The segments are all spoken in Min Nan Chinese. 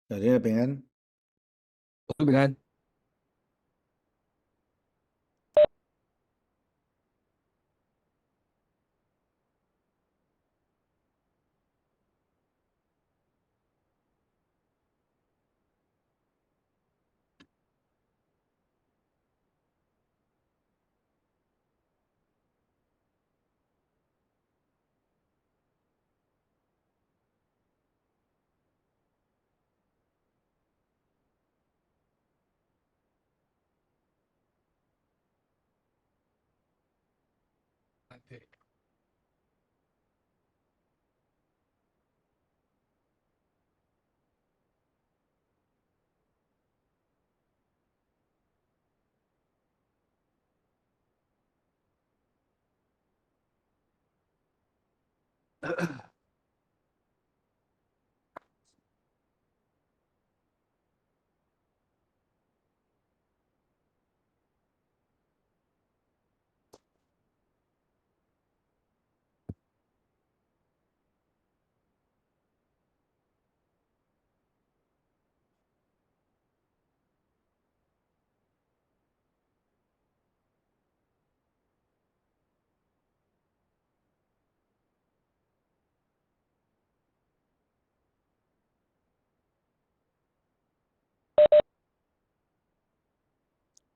大家平安。平安。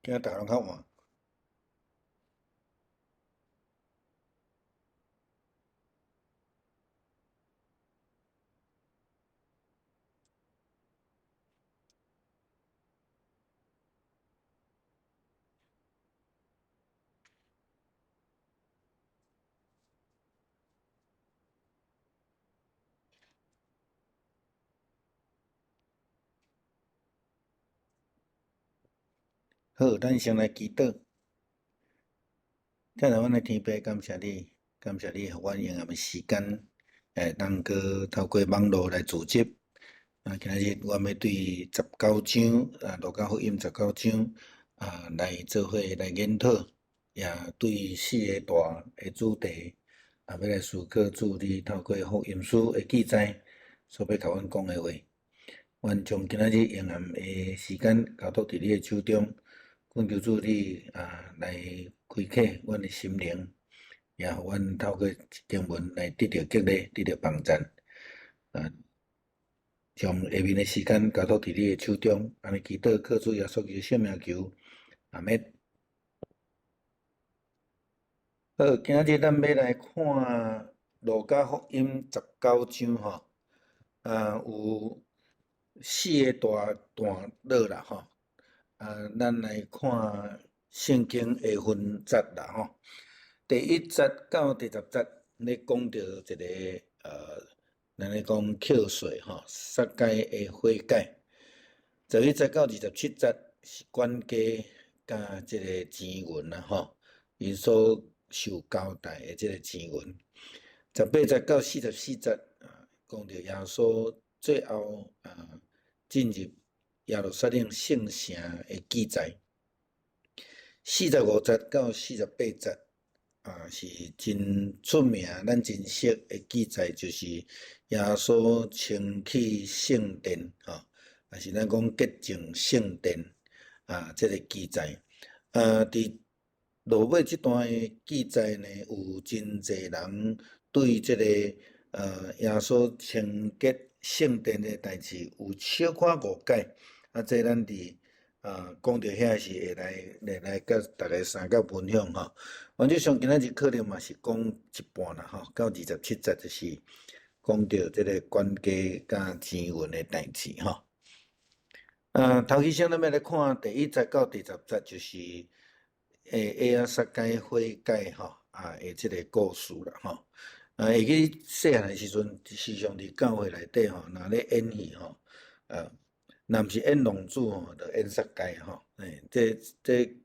今日逐家攏較晚。好，咱先來祈禱。親愛阮的天父，感謝你，感謝你，予阮閒暗的時間，會當閣透過網路來組織。啊，今仔日阮欲對十九章，啊，路加福音十九章，啊，來做伙來研討，也對四个大的主題，啊，欲來思考主你透過福音書的記載，所欲共阮講的話。阮將今仔日閒暗的時間交託佇你的手中，懇求主你啊來開啟阮的心靈，也予阮透過經文來得著激勵，得著幫贊。啊，將下面的時間交託佇你的手中，按呢祈禱，靠主耶穌基督聖名求，阿們。好，今仔日咱欲來看路加福音十九章吼，啊有四个大段落啦吼，啊，咱來看聖經的分節啦吼。第一節到第十節咧講著一个咱咧講扣稅吼，撒該的悔改。11節到27節是管家佮這个錢銀啦吼，𪜶所受交代的這个錢銀。18節到44節啊，講著耶穌最後啊進入耶路撒冷聖城的記載。45節到48節啊，是真出名，咱真熟的記載，就是耶穌清去聖殿，吼，啊是咱講潔淨聖殿啊，這个記載。啊，佇落尾這段的記載呢，有真濟人對這个耶穌清潔聖殿的代誌有小可誤解，啊，這咱佇講著遐時會來佮大家相佮分享吼。原則上今仔日可能嘛是講一半啦吼，到27節就是講著這个管家佮錢銀的代誌吼。頭起先咱欲來看第一節到第十節，就是會仔撒該悔改吼，啊，的這个故事啦吼。啊，會記細漢的時陣，時常佇教會內底吼，若咧演戲吼，啊，若毋是演浪子吼，就演撒該吼。欸，這定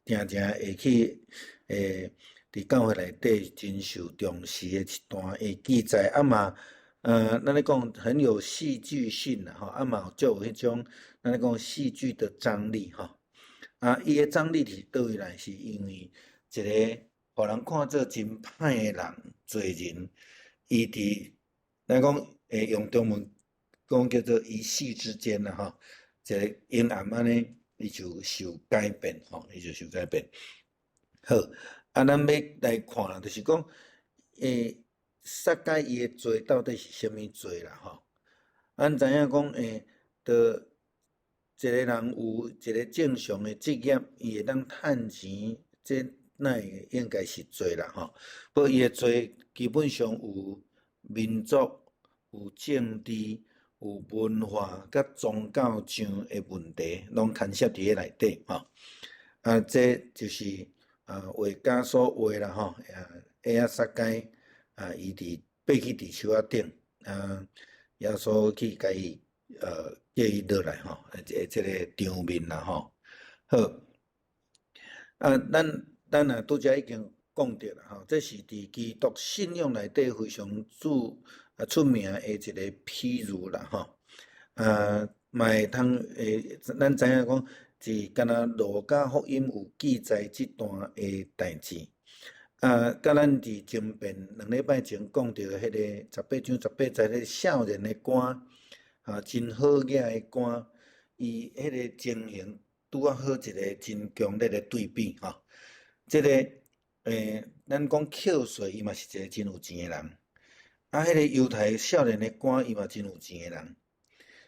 定會去，欸，佇教會內底真受重視的一段的記載，啊嘛，咱咧講很有戲劇性啦吼，啊嘛有足有彼種，咱咧講戲劇的張力吼。啊，伊的張力佇佗位來？是因為一个予人看做真歹的人，罪人，伊佇咱講會用中文講叫做一夕之間啦吼，一个陰暗按呢，伊就受改變吼，伊就受改變。好，啊，咱欲來看，就是講，撒該伊的罪到底是啥物罪啦吼？咱知影講，著一个人有一个正常的職業，伊會當趁錢，這哪會應該是罪啦吼？不過伊的罪基本上有民族、有政治、有文化佮宗教上的問題，攏牽涉佇咧內底吼。啊，這就是畫家所畫啦吼，啊，撒該啊，伊佇爬去佇樹仔頂，啊，耶穌去共伊叫伊落來吼，這个場面啦吼。好，啊，咱啊拄才已經講著啦吼，這是佇基督信仰內底非常出名的一个譬喻啦吼。啊，嘛會通咱知影講是敢若路加福音有記載這段的代誌。啊，佮咱佇前邊2禮拜前講著彼个18章18節彼个少年的官，啊，真好額的官，伊彼个情形拄仔好一个真強烈的對比吼。這个咱講扣稅，伊嘛是一个真有錢的人。啊，彼个猶太少年的官，伊嘛真有錢的人。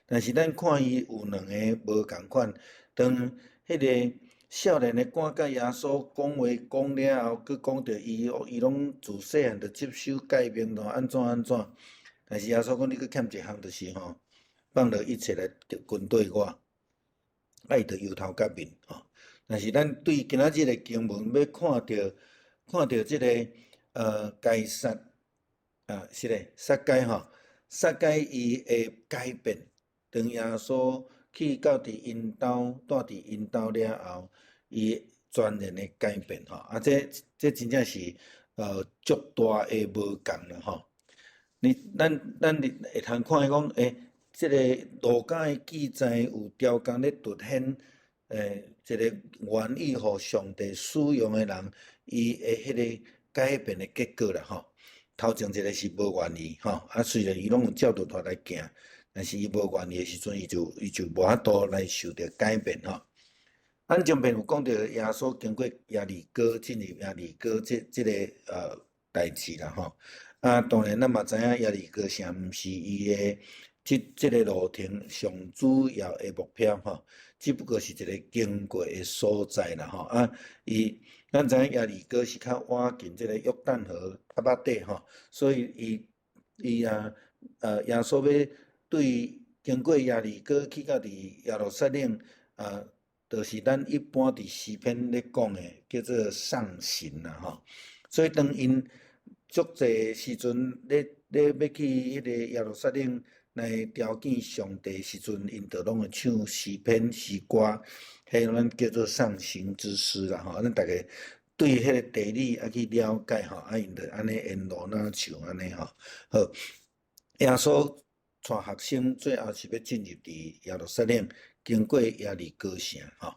但是咱看伊有兩个無仝款，當彼个少年的官佮耶穌講話講了後，閣講著伊，伊攏自細漢就接受誡命咯，按怎按怎。但是耶穌講你閣欠一項，就是吼，放落一切來跟綴我，啊，伊就憂頭結面吼。但是咱對今仔日的經文欲看著，看著這个該撒啊，是咧，撒該吼，撒該伊的改變，當耶穌去到佇𪜶兜，蹛佇𪜶兜了後，伊全然的改變吼，啊，這真正是足大的無仝啦吼。你咱會通看講，這个路加的記載有刁工咧凸顯，一个願意予上帝使用的人，伊的彼个改變的結果啦吼。頭前一个是無願意吼，啊，雖然伊攏有照著蹛來行，但是伊無願意的時陣，伊就無法度來受著改變吼。咱前面有講著耶穌經過耶利哥進入耶利哥這个代誌啦吼。啊，當然咱嘛知影耶利哥城毋是伊的這個路程上主要的目標吼，只不過是一個經過的所在啦吼。啊，伊咱知影耶利哥是較倚近這個約旦河較北底吼，所以伊伊啊耶穌欲對經過耶利哥去到佇耶路撒冷啊，就是咱一般佇詩篇咧講的叫做送神啦吼。所以當𪜶足濟時陣咧欲去彼个耶路撒冷來朝見上帝時陣，𪜶就攏會唱詩篇詩歌，彼個咱叫做送行之詩啦吼。咱逐家對彼個地理愛去了解吼，啊，𪜶就按呢沿路那唱按呢吼。好，耶穌帶學生最後是欲進入佇耶路撒冷，經過耶利哥城吼。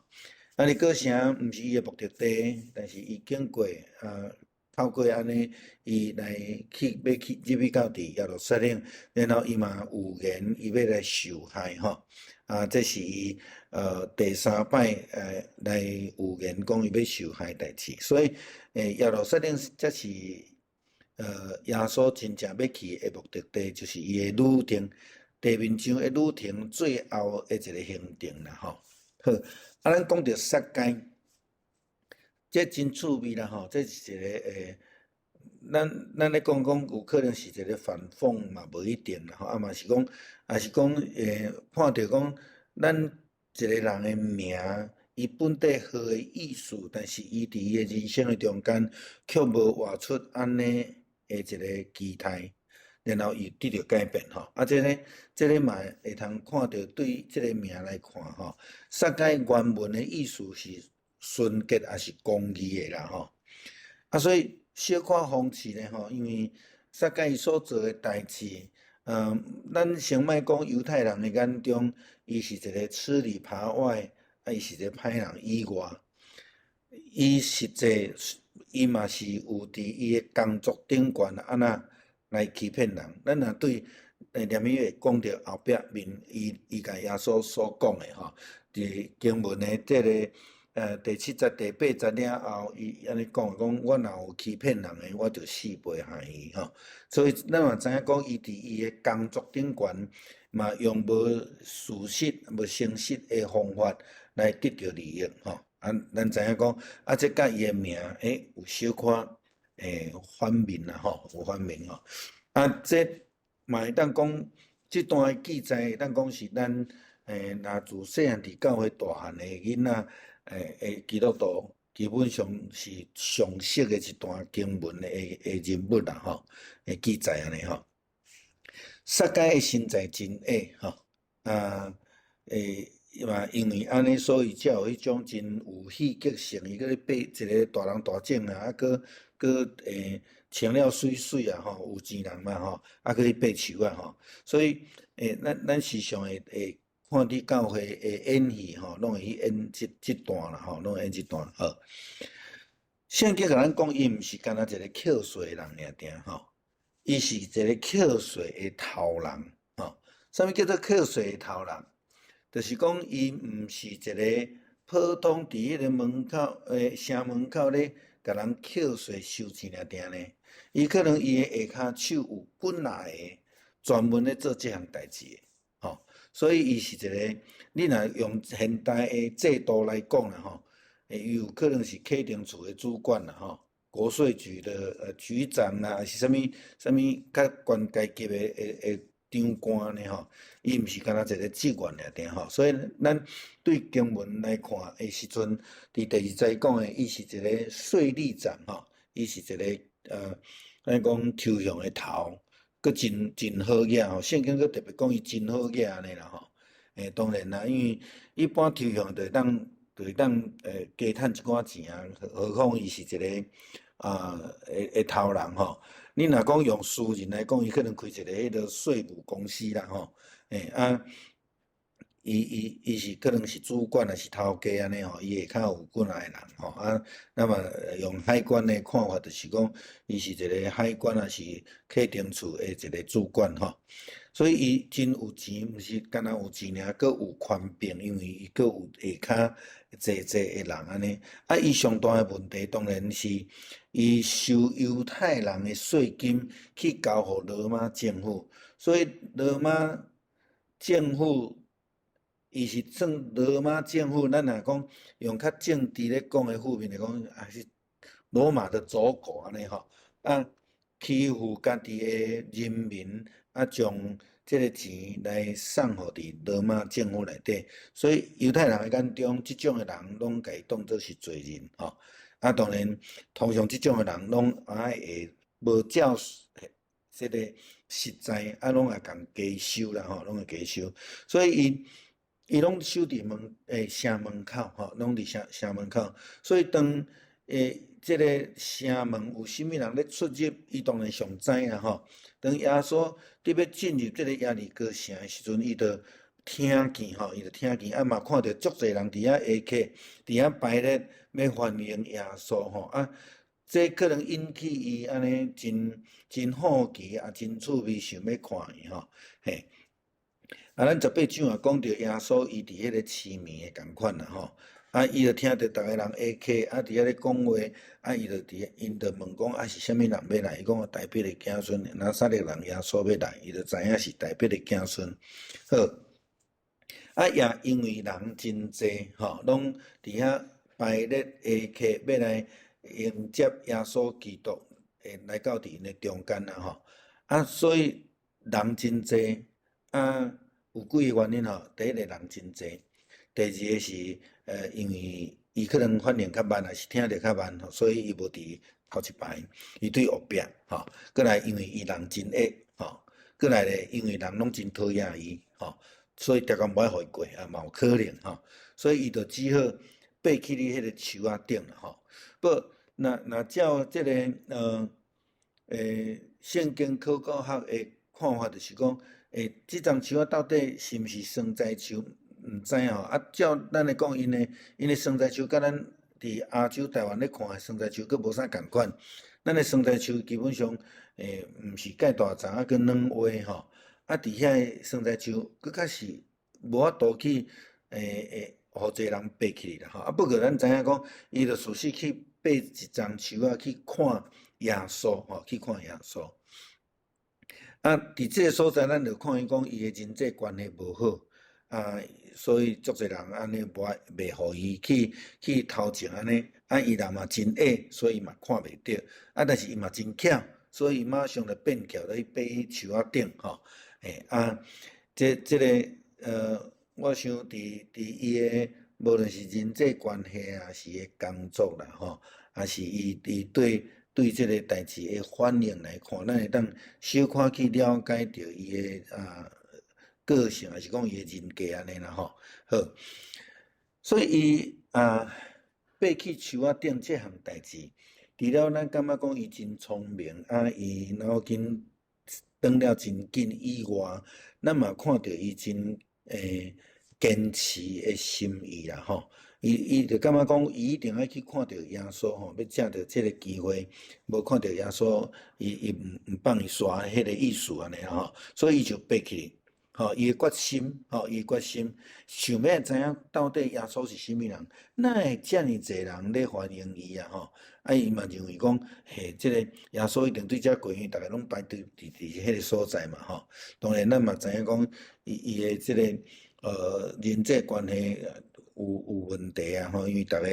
耶利哥城毋是伊的目的地，但是伊經過啊。透過按呢，伊來去欲去入去到佇耶路撒冷，然後伊嘛預言伊欲來受害吼，啊，這是伊第三擺來預言講伊欲受害代誌，所以耶路撒冷才是耶穌真正欲去的目的地，就是伊的旅程，地面上的旅程最後的一个行程啦吼。好，啊，咱講著撒該。這真趣味啦吼！這是一个咱咧講講有可能是一个反諷嘛，無一定啦吼。啊嘛是講，也是講看著講咱一个人的名，伊本底好的意思，但是伊佇伊的人生的中間，卻無活出按呢的一个期待，然後伊得著改變吼。啊，這个這个嘛會通看著對這个名來看吼，撒該原文的意思是純潔抑是公義的啦吼，啊，所以小可諷刺咧吼，因為撒該伊所做的代誌，咱先莫講猶太人的眼中，伊是一个吃裡扒外，啊，伊是一个歹人以外，伊實際伊嘛是有佇伊的工作頂懸按怎來欺騙人。咱若對連伊會講著後壁面，伊共耶穌所講的吼，佇經文的這个第七節、第八節了後，伊按呢講，講我若有欺騙人的，我就死袂害伊吼。所以咱嘛知影講，伊佇伊的工作頂懸嘛，用無事實、無誠實的方法來得著利益吼。啊，咱知影講，啊，這佮伊的名，有小可反面啦吼，有反面吼。啊，這嘛會當講，這段的記載會當講是咱若自細漢佇教會大漢的囡仔，基督徒基本上是常識的一段經文的人物啦吼，的記載按呢吼。撒該的身材真矮吼，啊，嘛因為按呢，所以才有彼種真有戲劇性，伊閣咧爬一个大人大種啊，啊，閣閣穿了媠媠啊吼，有錢人嘛吼，啊，閣去爬樹仔吼，所以咱時常會看佇教會的演戲吼，攏會去演這段啦吼，攏會演這段好。聖經共咱講，伊毋是干焦一个扣稅的人爾爾吼，伊是一个扣稅的頭人吼。啥物叫做扣稅的頭人？就是講伊毋是一个普通佇彼个門口城門口咧，共人扣稅收錢爾爾呢。伊可能伊的下跤手有幾若个專門咧做這項代誌的，吼。所以伊是一个，你若用現代的制度來講啦吼，有可能是客廳處的主管啦吼，國稅局的局長啦，抑是啥物啥物較懸階級的長官呢吼，伊毋是干焦一个職員爾爾吼，所以咱對經文來看的時陣，佇第二節講的，伊是一个稅吏長吼，伊是一个咱講抽象的頭，閣真真好額吼，聖經閣特別講伊真好額按呢啦吼。當然啦，因為一般抽象就會當加趁一寡錢啊，何況伊是一个的頭人吼。你若講用私人來講，伊可能開一个彼个稅務公司啦吼，啊，伊是可能是主管，抑是頭家按呢吼，伊下跤有幾若个人吼啊。那麼用海關的看法，就是講伊是一个海關，抑是客廳處的一个主管吼。所以伊真有錢，毋是干焦有錢爾，閣有權柄，因為伊閣有下跤濟濟的人按呢。啊，伊上大的問題當然是伊收猶太人的稅金去交予羅馬政府，所以羅馬政府伊是算羅馬政府，咱若講用較政治咧講的負面來講，也是羅馬的走狗按呢吼，啊，欺負家己的人民，啊，將這个錢來送予佇羅馬政府內底，所以猶太人的眼中，這種的人攏共伊當做是罪人吼。啊，當然，通常這種的人攏愛會無照這个實在，啊，攏會共加收啦吼，攏會加收。所以伊伊攏守佇城門口吼，攏佇城門口。所以當這个城門有啥物人咧出入，伊當然上知啊吼。當耶穌佇欲進入這个耶利哥城的時陣，伊就聽見吼，伊就聽見，啊嘛看著足濟人佇遐下客，佇遐排列欲歡迎耶穌吼啊，這可能引起伊按呢真真好奇啊，真趣味，想欲看伊吼，嘿。啊，咱18章也講著耶穌伊佇彼个市暝的仝款啦吼。啊，伊就聽著逐个人下客，啊，佇遐咧講話，啊，伊就佇，𪜶就問講，啊是啥物人欲來？伊講大衛的子孫，拿撒勒人耶穌欲來，伊就知影是大衛的子孫。好，啊，也因為人真濟，吼，攏佇遐排列下客，欲來迎接耶穌基督，會來到佇𪜶的中間啦，吼。啊，所以人真濟，啊，有幾个原因吼，第一个人真濟，第二个是，因為伊可能反應較慢，抑是聽著較慢，所以伊無佇頭一排，伊對後壁，吼。閣來因為伊人真矮，吼。閣來咧，因為人攏真討厭伊，吼，所以定定無愛予伊過，啊嘛有可能，吼。所以伊就只好爬去咧彼个樹仔頂啦，吼。不，若若照這个聖經考古學的看法，就是講，這叢樹仔到底是毋是桑棧樹？毋知吼，啊，照咱來講，𪜶的桑棧樹，佮咱佇亞洲台灣咧看的桑棧樹，閣無啥仝款。咱的桑棧樹基本上，毋是蓋大叢，啊，閣軟話吼，啊，佇遐个桑棑樹，閣較是無法度去會予濟人爬起來啦吼。啊，不過咱知影講，伊就事實去爬一叢樹仔去看耶穌吼，去看耶穌。啊，佇這个所在，咱就看伊講伊的人際關係無好，啊，所以足濟人按呢無愛袂予伊去頭前按呢，啊，伊人嘛真矮，所以嘛看袂著，啊，但是伊嘛真巧，所以馬上就變巧咧爬去樹仔頂吼，欸，啊，這個，我想佇伊的無論是人際關係啊，是伊的工作啦吼，抑是伊對這个代誌的反應來看，咱會當小可去了解著伊的個性，抑是講伊的人格按呢啦吼。好，所以伊爬去樹仔頂這項代誌，除了咱感覺講伊真聰明，啊，伊腦筋轉了真緊以外，咱嘛看著伊真堅持的心意啦吼。伊就感覺講，伊一定愛去看著耶穌吼，欲藉著這个機會，無看著耶穌，伊毋放伊煞彼个意思按呢吼，所以伊就爬起，吼，伊的決心，吼，伊的決心，想欲知影到底耶穌是啥物人，哪會遮爾濟人咧歡迎伊啊吼？啊，伊嘛認為講，嘿，這个耶穌一定對遮過，因為逐个攏排隊佇彼个所在嘛吼。當然，咱嘛知影講，伊的這个人際關係有問題啊吼，因為逐个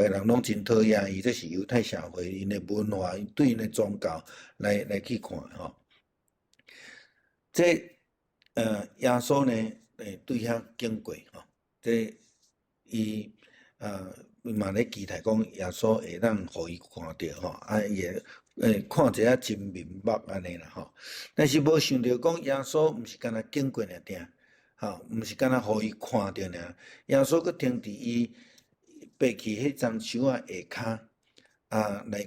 人攏真討厭伊，這是猶太社會𪜶的文化，對𪜶的宗教來去看吼。這耶穌呢，對遐經過吼，這伊嘛咧期待講耶穌會當予伊看著吼，啊，伊會看一下真面目按呢啦吼。但是無想著講耶穌毋是干焦經過爾爾，吼，毋是干焦予伊看著爾，耶穌閣停佇伊爬去彼叢樹仔下跤啊，來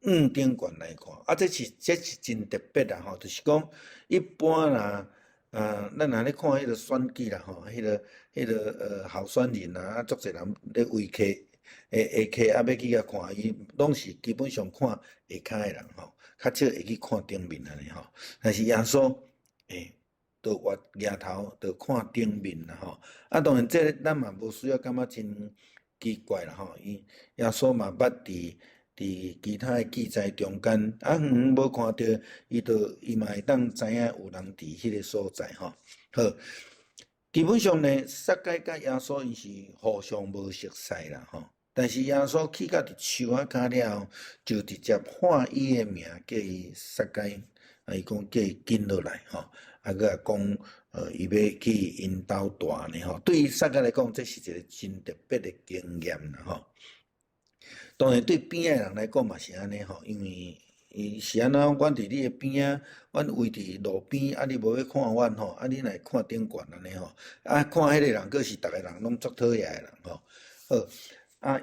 向頂懸來看，啊，這是真特別啦吼，就是講一般啦，啊，咱若咧看彼个選舉啦吼，彼个候選人啊，足濟人咧圍客，會客啊，欲去共看伊，攏是基本上看下跤的人吼，較少會去看頂面按呢吼。但是耶穌，都越舉頭就看頂面啦吼。啊，當然這个咱嘛無需要感覺真奇怪啦吼。伊耶穌嘛捌佇其他的記載中間，啊，遠遠無看著，伊就伊嘛會當知影有人佇彼个所在吼。好，基本上呢，撒該佮耶穌𪜶是互相無熟似啦吼。但是耶穌去到佇樹仔跤了後，就直接喊伊的名，叫伊撒該，啊，伊講叫伊緊落來吼，啊，閣講，伊欲去𪜶兜蹛按呢吼。對於撒該來講，這是一个真特別的經驗啦吼。當然對邊仔的人來講嘛是按呢吼，因為伊是按怎，阮佇你的邊仔，阮圍佇路邊，啊你無欲看阮吼，啊你來看頂懸按呢吼，啊看彼个人閣是逐个人攏足討厭的人吼。好，啊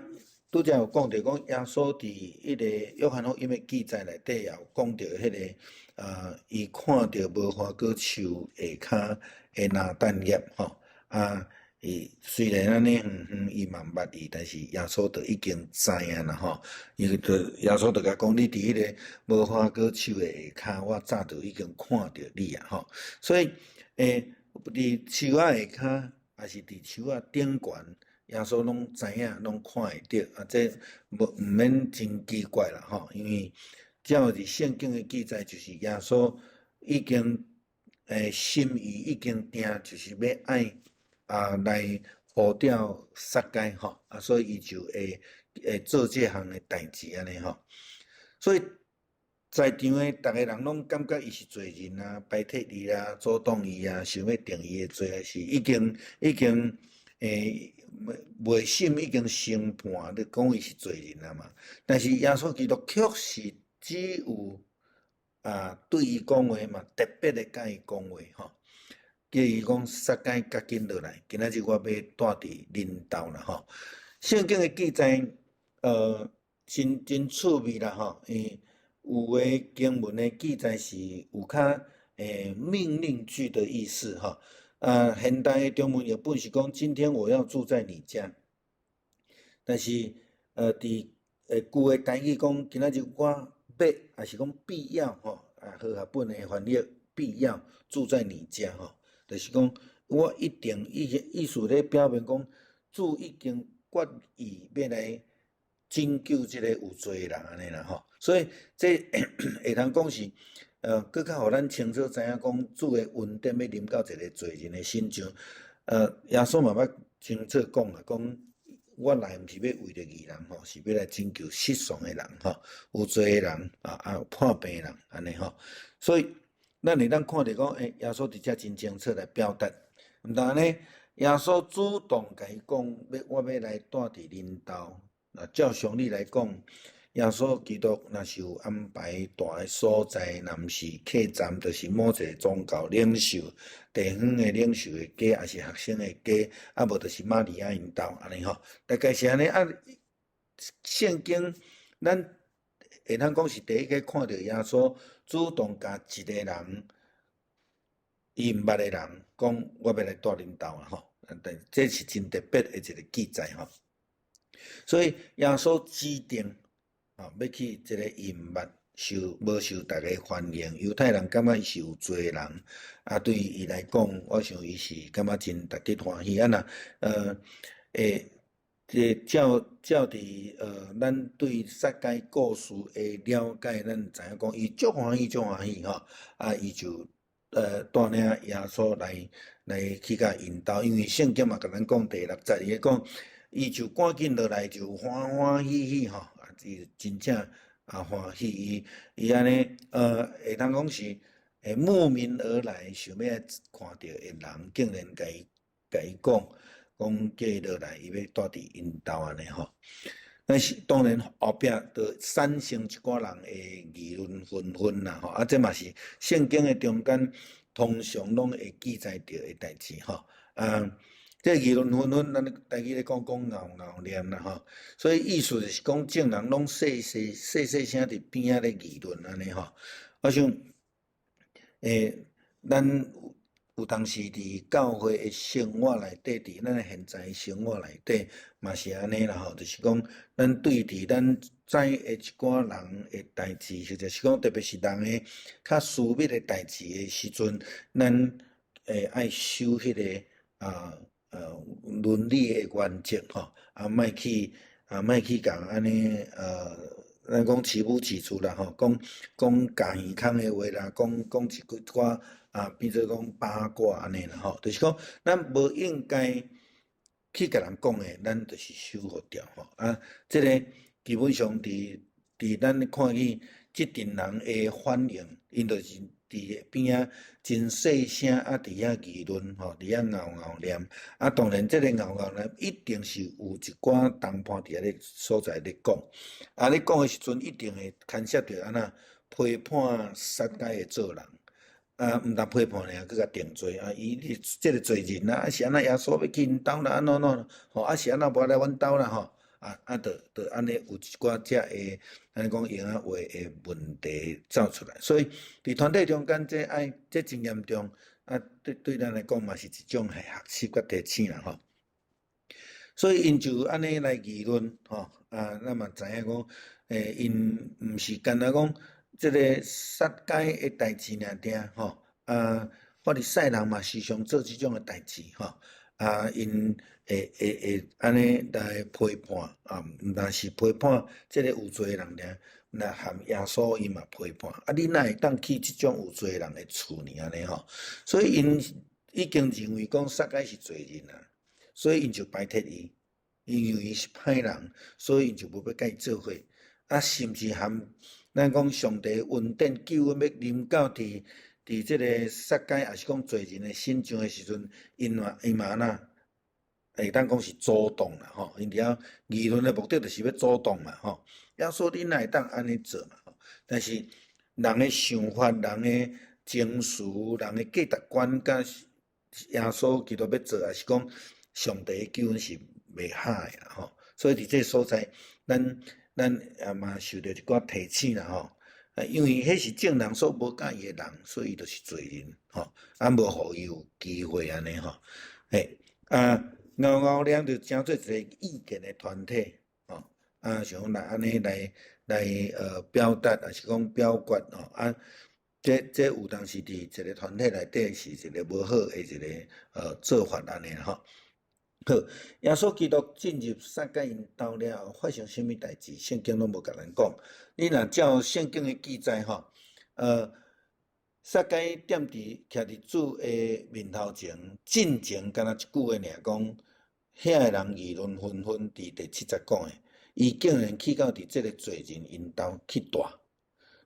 拄才有講著講耶穌佇彼个約翰福音的記載內底也有講著彼个啊，伊看著無花果樹下跤的拿但業吼，啊。伊雖然按呢遠遠伊嘛毋捌伊，但是耶穌就已經知影啦吼。伊就耶穌就共講，你佇彼个無花果樹的下跤，我早就已經看著你啊吼。所以，佇樹仔下跤，抑是佇樹仔頂懸，耶穌攏知影，攏看會著。啊，這無毋免真奇怪啦吼，因為照佇聖經的記載，就是耶穌已經心意已經定，就是欲愛啊，來呼召撒該吼，啊，所以伊就會做這項的代誌按呢吼。所以在場的逐个人攏感覺伊是罪人啊，排斥伊啊，阻擋伊啊，想欲定伊的罪，是已經未審已經宣判，咧講伊是罪人啊嘛。但是耶穌基督確實只有啊對伊講話嘛，特別的共伊講話吼。叫伊講撒該較緊落來，今仔日我欲蹛佇恁兜啦吼。聖經的記載，真真趣味啦吼。伊有的經文的記載是有較命令句的意思吼。啊，現代的中文譯本是講今天我要住在你家，但是佇舊的台語講今仔日我欲，抑是講必要吼，啊，和合本的翻譯。必要住在你家吼，就是講我一定意思咧表明講，主已經決意欲來拯救這個有罪的人按呢啦吼，所以這會通講是，閣較予咱清楚知影講主的恩典欲臨到一個罪人的身上，耶穌嘛捌清楚講啊，講我來毋是欲為著義人吼，是欲來拯救失喪的人吼，有罪的人啊啊破病的人按呢吼，所以咱會當看著講，耶穌佇遮真清楚來表達，毋但按呢，耶穌主動共伊講，欲我欲來蹛佇恁兜。若照常理來講，耶穌基督若是有安排蹛的所在，若毋是客棧，就是某一個宗教領袖、地方的領袖的家，抑是學生的家，啊無就是瑪利亞𪜶兜按呢吼，大概是按呢啊。聖經咱會通講是第一個看著耶穌主動共一個人，伊毋捌的人講，我欲來蹛恁兜啊吼，但這是真特別的一個記載吼。所以耶穌指定啊，欲去這個伊毋捌受無受大家歡迎，猶太人感覺伊是有罪的人，啊，對伊來講，我想伊是感覺真值得歡喜。啊若會這照照佇咱對撒該故事的了解，咱知影講伊足歡喜足歡喜吼，啊，伊就帶領耶穌來去共𪜶兜，因為聖經嘛共咱講第六節，伊講伊就趕緊落來，就歡歡喜喜吼，啊，伊真正啊歡喜，伊伊按呢，會通講是會慕名而來，想欲看著的人，竟然共伊共伊講，講叫伊落來，伊欲蹛佇𪜶兜按呢吼。但是當然後壁就產生一寡人的議論紛紛啦吼，啊，這嘛是聖經的中間通常攏會記載著的代誌吼。啊，這議論紛紛，咱台語咧講講𠢕𠢕念啦吼。所以意思就是講，眾人攏細細細細聲佇邊仔咧議論按呢吼。我想，咱有當時佇教會的生活內底，佇咱現在生活內底，嘛是按呢啦吼，就是講，咱對佇咱知的一寡人的代誌，或者是講特別是人的較私密的代誌的時陣，咱會愛守彼個啊倫理的原則吼，啊，莫去啊莫去共按呢咱講欺母欺厝啦吼，講講共耳空的話啦，講講一寡啊，變做講八卦按呢啦吼，就是講咱無應該去共人講的，咱就是守護著吼。啊，這个基本上佇佇咱看見這陣人的反應，𪜶就是佇邊仔真細聲啊，佇遐議論吼，佇遐𠢕𠢕念。啊，當然這个𠢕𠢕念一定是有一寡同伴佇遐咧所在咧講。啊，咧講的時陣一定會牽涉著按怎批判撒該的做人。啊，毋但批判爾，閣共定罪啊！伊這个罪人啊，啊是按怎耶穌欲去𪜶兜啦，按怎怎吼，啊是按怎無愛來阮兜啦吼，啊啊，就就按呢有一寡遮的，按呢講閒仔話的問題走出來。所以佇團體中間，這愛這真嚴重，啊，對對咱來講嘛是一種學習佮提醒啦吼。所以𪜶就按呢來議論吼，啊，咱嘛知影講，𪜶毋是干焦講這个撒該的代誌爾爾吼，啊，法利賽人嘛時常做這種的代誌吼，啊，𪜶會會會按呢來批判，啊，毋但是批判這个有罪的人爾，若含耶穌伊嘛批判，啊，你哪會當去這種有罪的人的厝呢？按呢吼，所以𪜶已經認為講撒該是罪人啊，所以𪜶就排斥伊，因為伊是歹人，所以𪜶就無欲共伊做伙，啊，甚至含咱講上帝恩典救恩欲臨到佇佇這个撒該，抑是講罪人的身上的時陣，𪜶嘛伊嘛按怎會當講是阻擋啦吼，𪜶佇遐議論的目的就是欲阻擋嘛吼。耶穌你哪會當按呢做嘛吼？但是人的想法、人的情緒、人的價值觀，佮耶穌基督欲做，抑是講上帝的救恩是袂合的啦吼。所以佇這个所在，咱咱也嘛受著一寡提醒啦吼。啊，因為彼是眾人所無佮意的人，所以伊就是罪人吼。啊，無予伊有機會按呢吼。嘿，啊，𠢕𠢕念就成做一个意見的團體吼。啊，想來按呢來來表達，抑是講表決吼啊。這有當時佇一個團體內底是一個無好的一個做法按呢吼。好，耶穌基督進入撒該𪜶兜了後，發生啥物代誌？聖經攏無共咱講。你若照聖經的記載吼，撒該踮佇徛佇主的面頭前，進前敢若一句話爾講，遐个人議論紛紛，佇第七節講的，伊竟然去到佇這个罪人𪜶兜去蹛。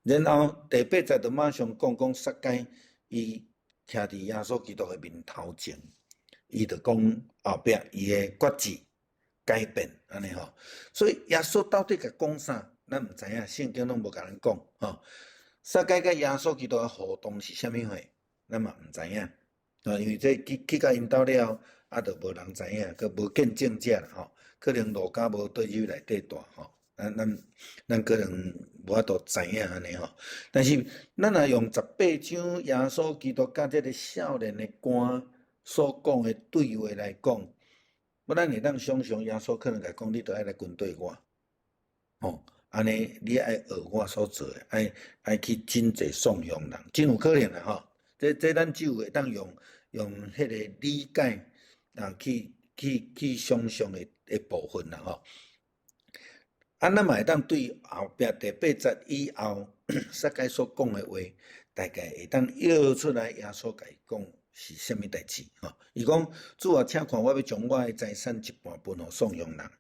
然後第八節就馬上講講撒該伊徛佇耶穌基督的面頭前，伊就講後壁伊的決志改變按呢吼。所以耶穌到底共講啥，咱毋知影，聖經攏無共咱講吼。撒該佮耶穌基督的互動是啥物貨，咱嘛毋知影。啊，因為這去到𪜶兜了後，啊，就無人知影，閣無見證者啦吼。可能路加無綴入內底蹛吼。咱可能無法度知影按呢吼，但是咱若用十八章耶穌基督佮這个少年的官所講的對話來講，我咱會當想像耶穌可能共伊講，你著愛來跟綴我，吼，按呢你愛學我所做的，愛去賑濟送養人，真有可能啦吼。這咱只有會當用彼个理解啊，去想像的部分啦吼。啊，咱嘛會當對後壁第八節以後撒該所講的話，大概會當臆出來耶穌共伊講是啥物代誌吼。伊講：主啊，請看，我欲將我的財產一半分予送養人。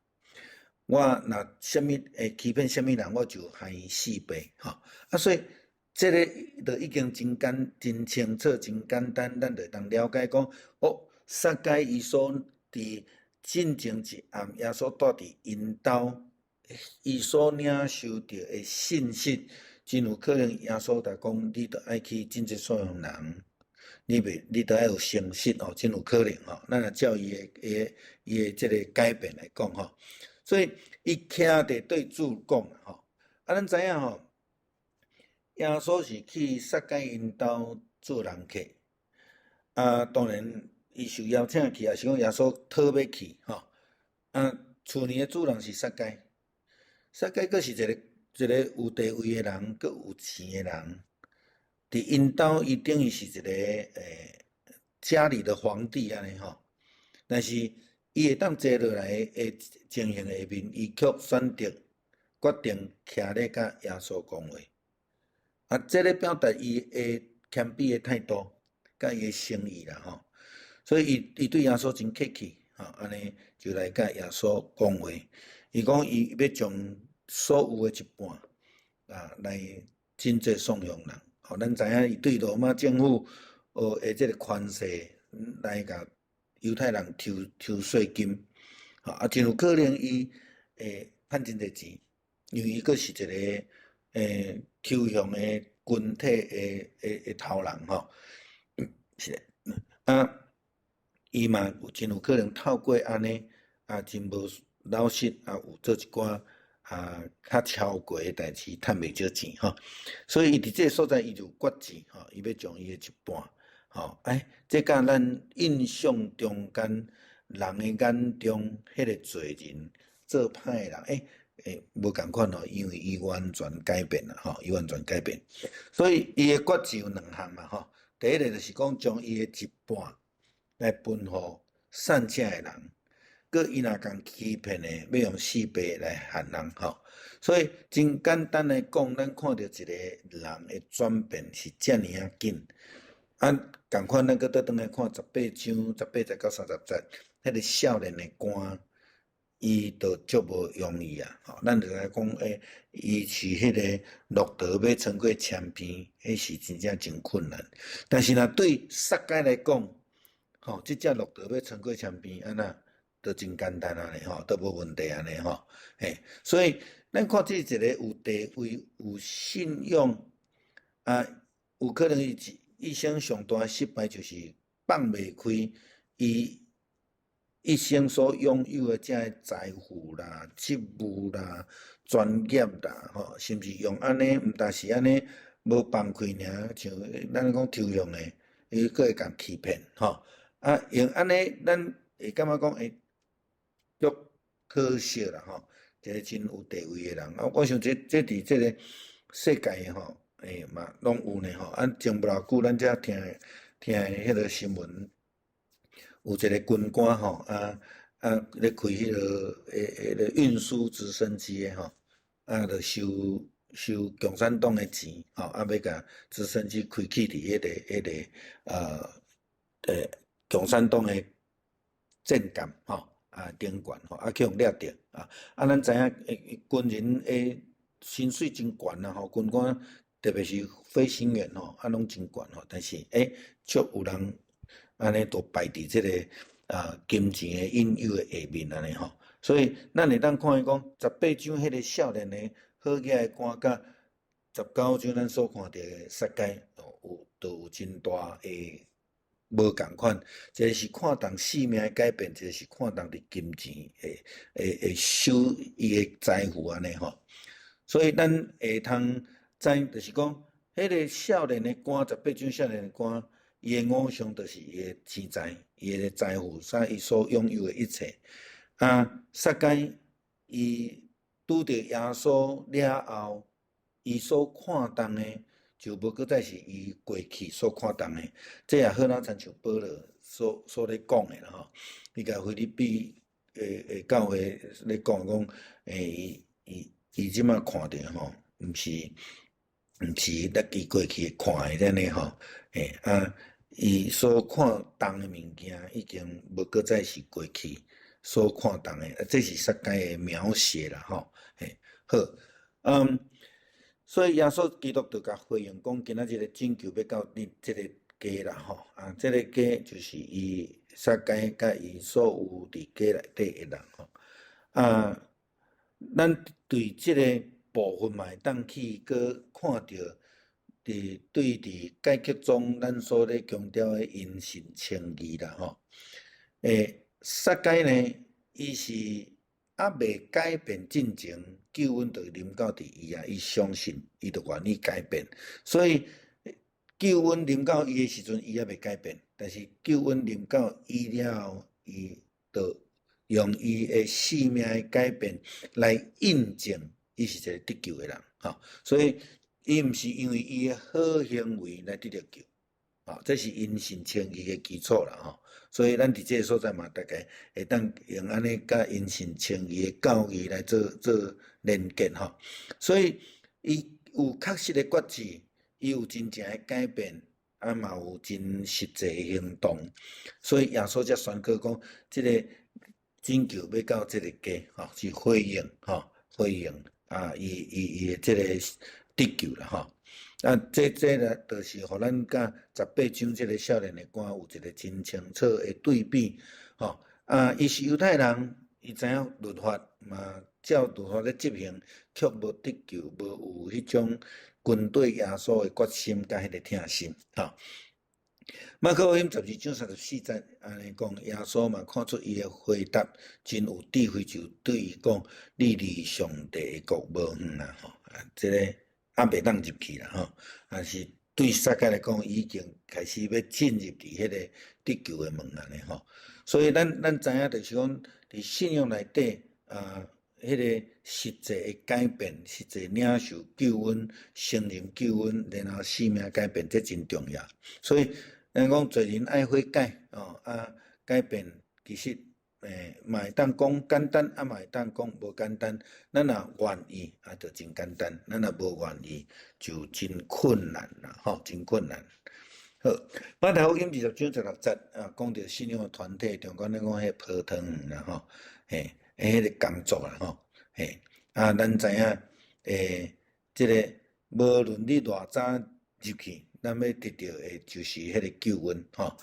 我若啥物會欺騙啥物人，我就還伊四倍吼。啊，所以這个就已經真清楚、真簡單，咱就會當了解講，哦，撒該伊所佇進前一暗，耶穌蹛佇𪜶兜。伊所領受著的信息，真有可能耶穌共講，你著愛去賑濟送養人，你著愛有誠實哦，真有可能吼。咱若照伊的這个改變來講吼，所以伊徛佇對主講吼，啊，咱知影吼，耶穌是去撒該𪜶兜做人客，啊，當然伊受邀請去，抑是講耶穌討欲去吼，啊，厝裡的主人是撒該。撒該閣是一個有地位的人，閣有錢的人，佇𪜶兜伊等於是一個家裡的皇帝按呢吼。但是伊會當坐落來的情形下面，伊卻選擇決定徛咧佮耶穌講話。啊，這个表達伊的謙卑的態度，佮伊的誠意啦吼。所以伊對耶穌真客氣，吼，按呢就來佮耶穌講話。伊講伊欲將所有的一半啊，來賑濟送養人。吼，咱知影伊對羅馬政府的這个權勢來共猶太人抽稅金，吼啊，真有可能伊會趁真濟錢，因為伊閣是一个抽象的群體的頭人吼，是的，啊，伊嘛有真有可能透過按呢啊，真無老實啊，有做一寡啊較超過的代誌，趁袂少錢吼。所以伊佇這个所在，伊就決志吼，伊欲將伊的一半吼，欸，這佮咱印象中間人的眼中，彼个罪人做歹的人，欸，無仝款哦，因為伊完全改變啦，吼，伊完全改變。所以伊的決志有兩項嘛，吼。第一个就是講將伊的一半來分予散赤的人，閣伊若共欺騙的，欲用四倍來還人，吼。所以真簡單來講，咱看著一个人的轉變是遮爾仔緊。啊，仝款咱閣倒轉來看十八章十八節到三十節，彼个少年的官，伊就足無容易啊！吼，咱就來講，欸，伊是彼个駱駝欲穿過鉛邊，彼是真正真困難。但是若對撒該來講，吼，這隻駱駝欲穿過鉛邊，按怎都真簡單按呢吼，都無問題按呢吼。嘿，所以咱看這一个有地位、有信仰，啊，有可能伊一生上大的失敗就是放袂開伊一生所擁有的這个財富啦、職務啦、專業啦，吼，甚至用按呢，毋但是按呢無放開爾，像咱講抽象的，伊閣會共欺騙，吼。啊，用按呢，咱會感覺講會足可惜啦，吼，一个真有地位的人，啊，我想這佇這个世界吼。嘛攏有呢吼。啊，前無偌久咱才聽聽彼个新聞，有一个軍官吼，啊咧開彼个運輸直升機的吼，啊，就收收共產黨的錢，吼，啊，欲共直升機開去佇彼个共產黨的戰艦吼，啊頂懸吼，啊去予掠著啊！啊，咱知影軍人的薪水真懸啊吼，軍官特別是飛行員吼，啊攏真懸吼。但是卻有人按呢都敗佇這个金錢的引誘的下面按呢吼。所以咱會當看見講十八章彼个少年的好額的官佮19章咱所看著的撒該有都有真大的無仝款，一个是看重性命的改變，一个是看重佇金錢的會收伊的財富按呢吼。所以咱會通知，就是講，彼个少年的官，十八章少年的官，伊的偶像就是伊的錢財，伊的財富，啥伊所擁有的一切。啊，撒該伊拄著耶穌了後，伊所看重的，就無閣再是伊過去所看重的。這也好若親像保羅所咧講的啦吼。伊共腓立比的教會咧講講，伊這馬看著吼，毋是咱伊過去看的按呢吼，啊，伊所看重的物件已經無閣再是過去所看重的，啊，這是撒該的描寫啦吼，好，所以耶穌基督就共回應講，今仔日的拯救欲到你這个家啦吼，啊，這个家就是伊撒該佮伊所有佇家內底的人吼，啊，咱對這个部分嘛會當去閣看著，佇對佇改革宗咱所咧強調的因信稱義啦吼，撒該呢，伊是猶未改變進前，救恩就臨到佇伊啊，伊相信，伊就願意改變。所以救恩臨到伊的時陣，伊猶未改變。但是救恩臨到伊了後，伊就用伊的性命的改變來印證，伊是一个得救的人。吼，所以伊毋是因為伊的好行為來得著救，吼，這是因信稱義的基礎啦，吼。所以咱佇這个所在嘛，大概會當用按呢佮因信稱義的教義來做做連結吼。所以伊有確實的決志，伊有真正的改變，啊嘛有真實際的行動。所以耶穌才宣告講，這个拯救欲到這个家，吼，是回應，吼，回應啊，伊的這个得救啦，吼。啊，這個就是予咱佮十八章這个少年的官有一个真清楚的對比，吼。啊，伊是猶太人，伊知影律法嘛，照律法咧執行，卻無得救，無有彼種跟隨耶穌的決心佮彼个疼心，吼。馬可福音12章34節按呢講，耶穌嘛看出伊的回答真有智慧，就對伊講：你離上帝的國無遠啦，吼！啊，這个猶袂當入去啦，吼！但是對撒該來講，已經開始欲進入佇彼个得救的門按呢，吼。所以咱知影就是講，佇信仰內底啊，彼个實際的改變，實際領受救恩、承認救恩，然後生命改變，這真重要。所以咱講罪人愛悔改，哦啊，改變其實嘛會當講簡單，啊嘛會當講無簡單。咱若願意，啊就真簡單；咱若無願意，就真困難啦，吼，真困難。好，馬太福音20章16節啊，講著信仰的團體，中間咧講彼葡萄園啦，吼，彼个工作啦，吼，啊，咱知影，這个無論你偌早入去，咱欲得著的就是彼个救恩，吼。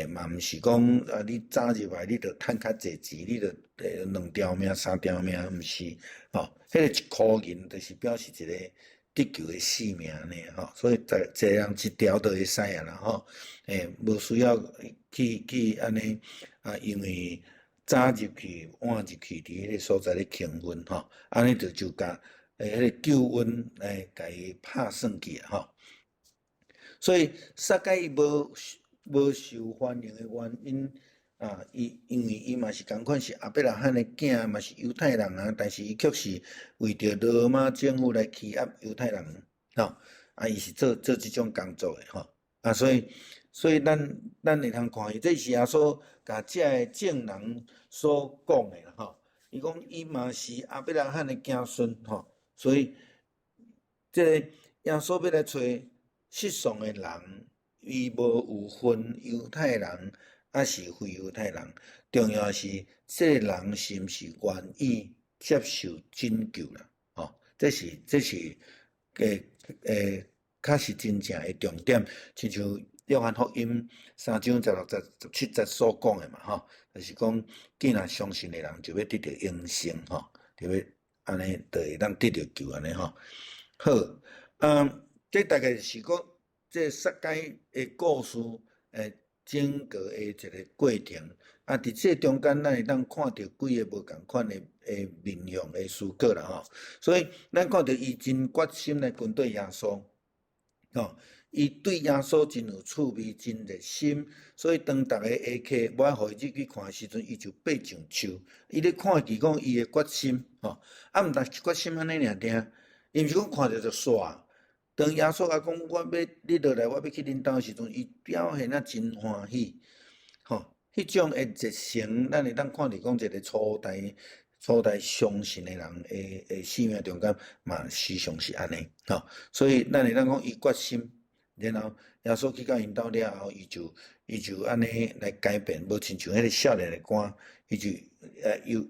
嘛毋是講啊，你早入來你就趁較濟錢，你就兩條命三條命，毋是，吼，彼个一箍銀就是表示一個得救的性命呢，吼，所以一個人一條就會使啊啦，吼，無需要去按呢啊，因為早入去晚入去，佇彼个所在咧平分，吼，按呢就共彼个救恩來共伊拍算去啊，吼。所以撒該伊無受歡迎的原因啊，伊因為伊嘛是仝款是亞伯拉罕的囝，嘛是猶太人啊，但是伊卻是為著羅馬政府來欺壓猶太人，吼。啊，伊是做這種工作的吼，啊，所以咱會通看伊，這是耶穌共這个證人所講的啦吼。伊講伊嘛是亞伯拉罕的子孫吼，所以這個耶穌欲來揣失喪的人，伊無有分猶太人抑是非猶太人，重要是這個人是毋是願意接受拯救啦，吼，這是較是真正的重點，親像約翰福音三章十六節、十七節所講的嘛，吼，就是講，既然相信的人就欲得著永生，吼，就欲按呢就會當得著救按呢吼。好，這大概是講這撒該的故事，整個的一個過程。啊，佇這中間，咱會當看著幾个無仝款的面向的思考啦，吼。所以，咱看著伊真決心來跟綴耶穌，吼，伊對耶穌真有趣味，真熱心。所以當逐个下課無愛予伊入去看的時陣，伊就爬上樹。伊咧看見講伊的決心，吼，啊，毋但是決心按呢爾爾，伊毋是講看著就煞。當耶穌共講我欲你落來，我欲去恁兜的時陣，伊表現啊真歡喜，吼，彼種的熱誠，咱會當看著講一个初代相信的人的生命中間嘛，時常是按呢，吼，所以咱會當講伊決心，然後耶穌去到𪜶兜了後，伊就按呢來改變，無親像彼个少年的官，伊就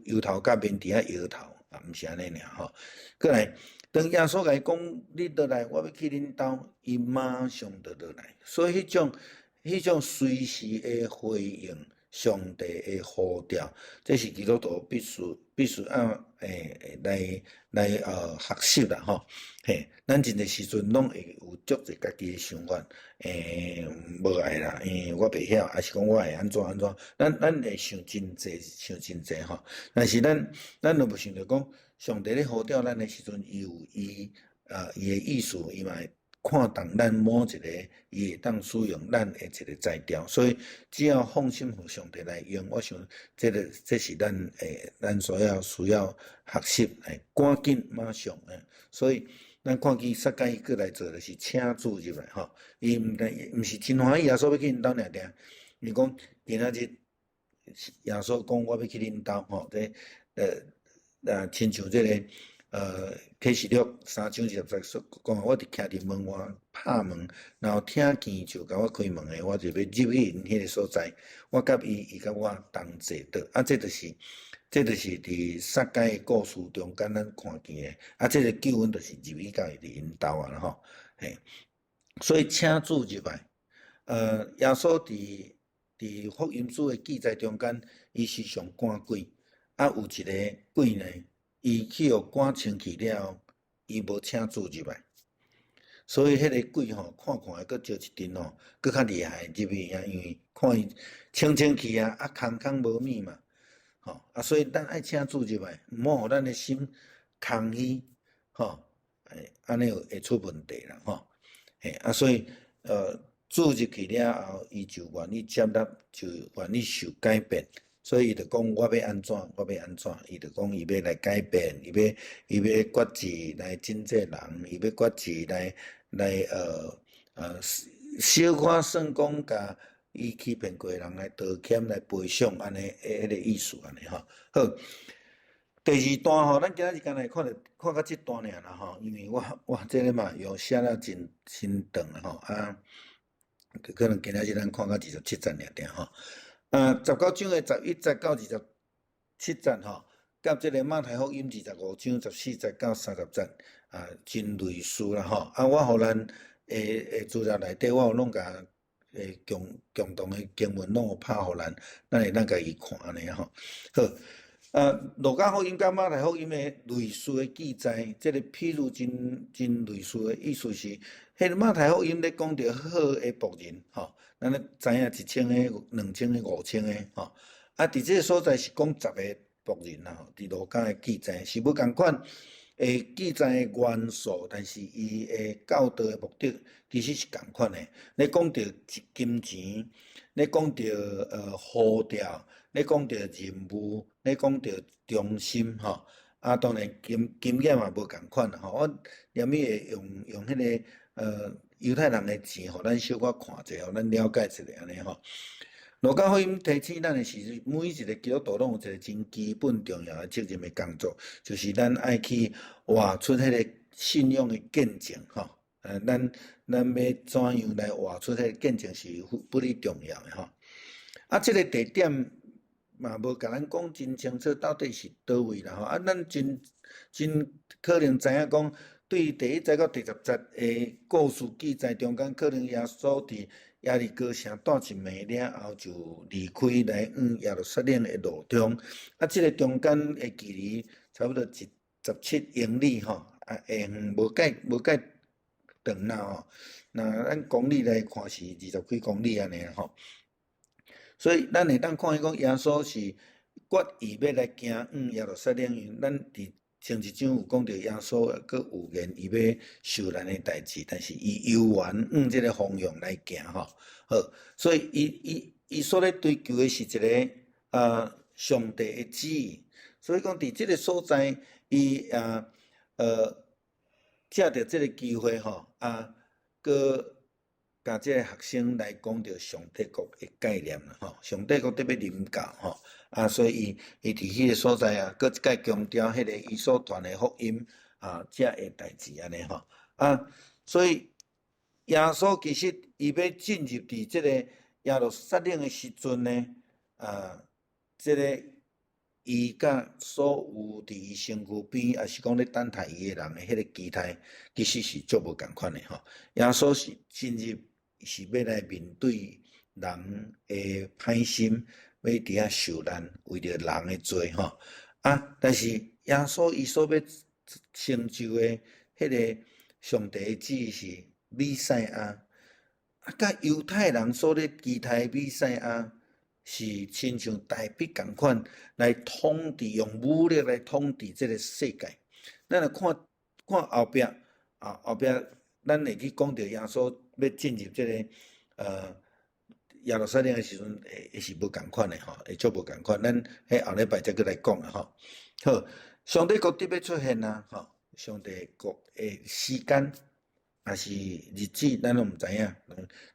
由頭到面佇遐搖頭，啊，毋是按呢爾吼。過來，當耶穌共伊講，你落來，我欲去恁兜，伊馬上就落來。所以彼種隨時的回應上帝的呼召，這是基督徒必須按來學習啦吼。嘿，咱真濟時陣攏會有足濟家己的想法，無愛啦，因為我袂曉，抑是講我會按怎按怎，咱會想真濟，想真濟吼。但是咱若無想著講，上帝咧呼召咱的時陣，伊有伊的意思，伊嘛會看重咱每一个，伊會當使用咱的一个才調，所以只要放心予上帝來用，我想這个這是咱所要需要學習，趕緊馬上的。所以咱看見撒該過來做的是請主入來吼，伊毋是真歡喜耶穌欲去𪜶兜爾爾，伊講今仔日耶穌講我欲去恁兜吼，這親像這个啟示錄三章二十節所講，我佇徛佇門外拍門，若有聽見就共我開門的，我就欲入去𪜶彼个所在，我佮伊，伊佮我同坐桌。啊，這就是佇撒該的故事中間咱看見的。啊，這个救恩就是入去到伊佇𪜶兜啊吼，嘿。所以請主入來，耶穌佇福音書的記載中間，伊時常趕鬼，啊，有一个鬼呢，伊去予趕清氣了後，伊無請主入來，所以彼个鬼吼看看會閣招一陣吼，閣較厲害入去啊，因為看伊清清氣啊，啊空空無物嘛，吼啊，所以咱愛請主入來，毋好予咱的心空虛，吼，按呢會出問題啦，吼，嘿啊，所以主入去了後，伊就願意接納，就願意受改變。所以伊就講我欲按怎，我欲按怎，伊就講伊欲來改變，伊欲決志來拯救人，伊欲決志來小可算講共伊欺騙過的人來道歉來賠償按呢，彼个意思按呢吼。好，第二段吼，咱今仔日干焦看著看到這段爾啦吼，因為我這个嘛用寫了真真長啦吼，啊，可能今仔日咱看到二十七節爾爾吼。十九章的十一節到二十七節吼，佮這个馬太福音二十五章十四節到三十節啊，真類似啦吼。啊，我予咱的資料內底，我有攏共共同的經文攏有拍予咱，咱會當家己看按呢吼。好，路加福音佮馬太福音的類似的記載，這个譬喻真真類似的意思是，彼个馬太福音咧講著好的僕人吼。咱咧知影一千个、兩千个、五千个吼，啊，佇這个所在是講十个僕人啦吼，佇路加的記載是無仝款的記載的元素，但是伊的教導的目的其實是仝款的。咧講著金錢，咧講著呼召，咧講著任務，咧講著忠心吼。啊，當然經驗嘛無仝款啦吼。我連物會用彼个。猶太人的錢，予咱小可看者，予咱了解一下按呢吼。路加福音提醒咱的是，每一个基督徒攏有一個真基本重要的責任的工作，就是咱愛去活出彼个信仰的見證吼。咱欲怎樣來活出彼个見證是不哩重要的吼。啊，這个地點嘛無共咱講真清楚，到底是佗位啦吼。啊，咱真真可能知影講，對第1節到第10節的故事記載中間，可能耶穌佇耶利哥城蹛一暝了後，就離開來往耶路撒冷的路中。啊，這个中間的距離差不多17英里吼，啊，會遠無介長啦吼。若咱公里來看是20幾公里按呢吼。所以咱會當看見講耶穌是決意欲來行往耶路撒冷，因為咱佇前一章有講著耶穌閣預言伊欲受難的代誌，但是伊猶原往這个方向來行吼。好，所以伊所咧追求的是一个上帝的旨意。所以講佇這个所在，伊藉著這个機會吼，啊，閣共這个學生來講著上帝國的概念啦吼，上帝國得欲臨到吼，啊，所以伊佇彼个所在啊，閣一擺強調彼个伊所傳的福音啊，遮的代誌按呢吼，啊，所以耶穌其實伊欲進入佇這个耶路撒冷的時陣呢，啊，這个伊佮所有佇伊身軀邊，抑是講咧等待伊的人的彼个期待，其實是足無仝款的吼。耶穌是進入是欲來面對人的歹心，欲佇遐受難，為著人的罪吼。啊，但是耶穌伊所欲成就的彼个上帝的旨意是彌賽亞，啊，佮猶太人所咧期待的彌賽亞是親像大衛仝款來統治，用武力來統治這个世界。咱來看看後壁，啊，後壁咱會去講著耶穌欲進入這个耶路撒冷的時陣，會是無仝款的吼，會足無仝款。咱彼後禮拜才閣來講啊吼。好，上帝國得欲出現啊，吼，上帝國的時間抑是日子，咱攏毋知影。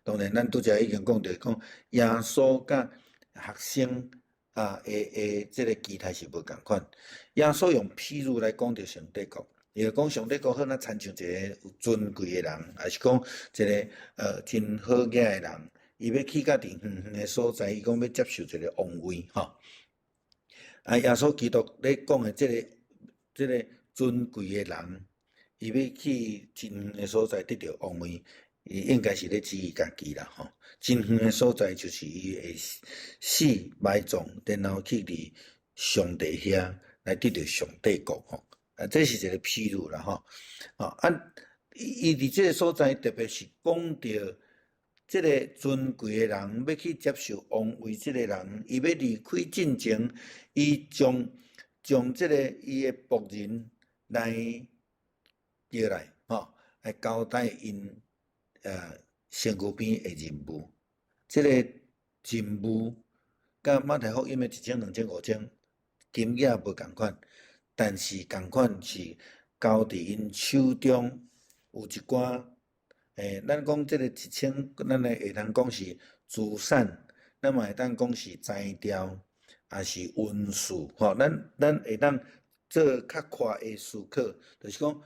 當然，咱拄才已經講著講耶穌佮學生啊，的這个期待是無仝款。耶穌用譬喻來講著上帝國，伊就講上帝國好若親像一个有尊貴的人，抑是講一个真好額的人，伊欲去到佇遠遠的所在，伊講欲接受一个王位吼。啊，耶穌基督咧講的這个尊貴的人，伊欲去真遠的所在得著王位，伊應該是咧指伊家己啦吼。真遠的所在就是伊會死埋葬，然後去佇上帝遐來得著上帝國吼。啊，這是一个譬喻啦吼。啊，伊佇這个所在特別是講著這个尊貴的人欲去接受王位，這个人伊欲離開進前，伊將這个伊的僕人來叫來吼，來交代𪜶身軀邊的任務。這个任務佮馬太福音的一章、兩章、五章金額無仝款，但是仝款是交佇𪜶手中有一寡，咱講這个一千，咱會當講是資產，咱嘛會當講是才調，抑是恩賜，吼，咱會當做較闊的思考，就是講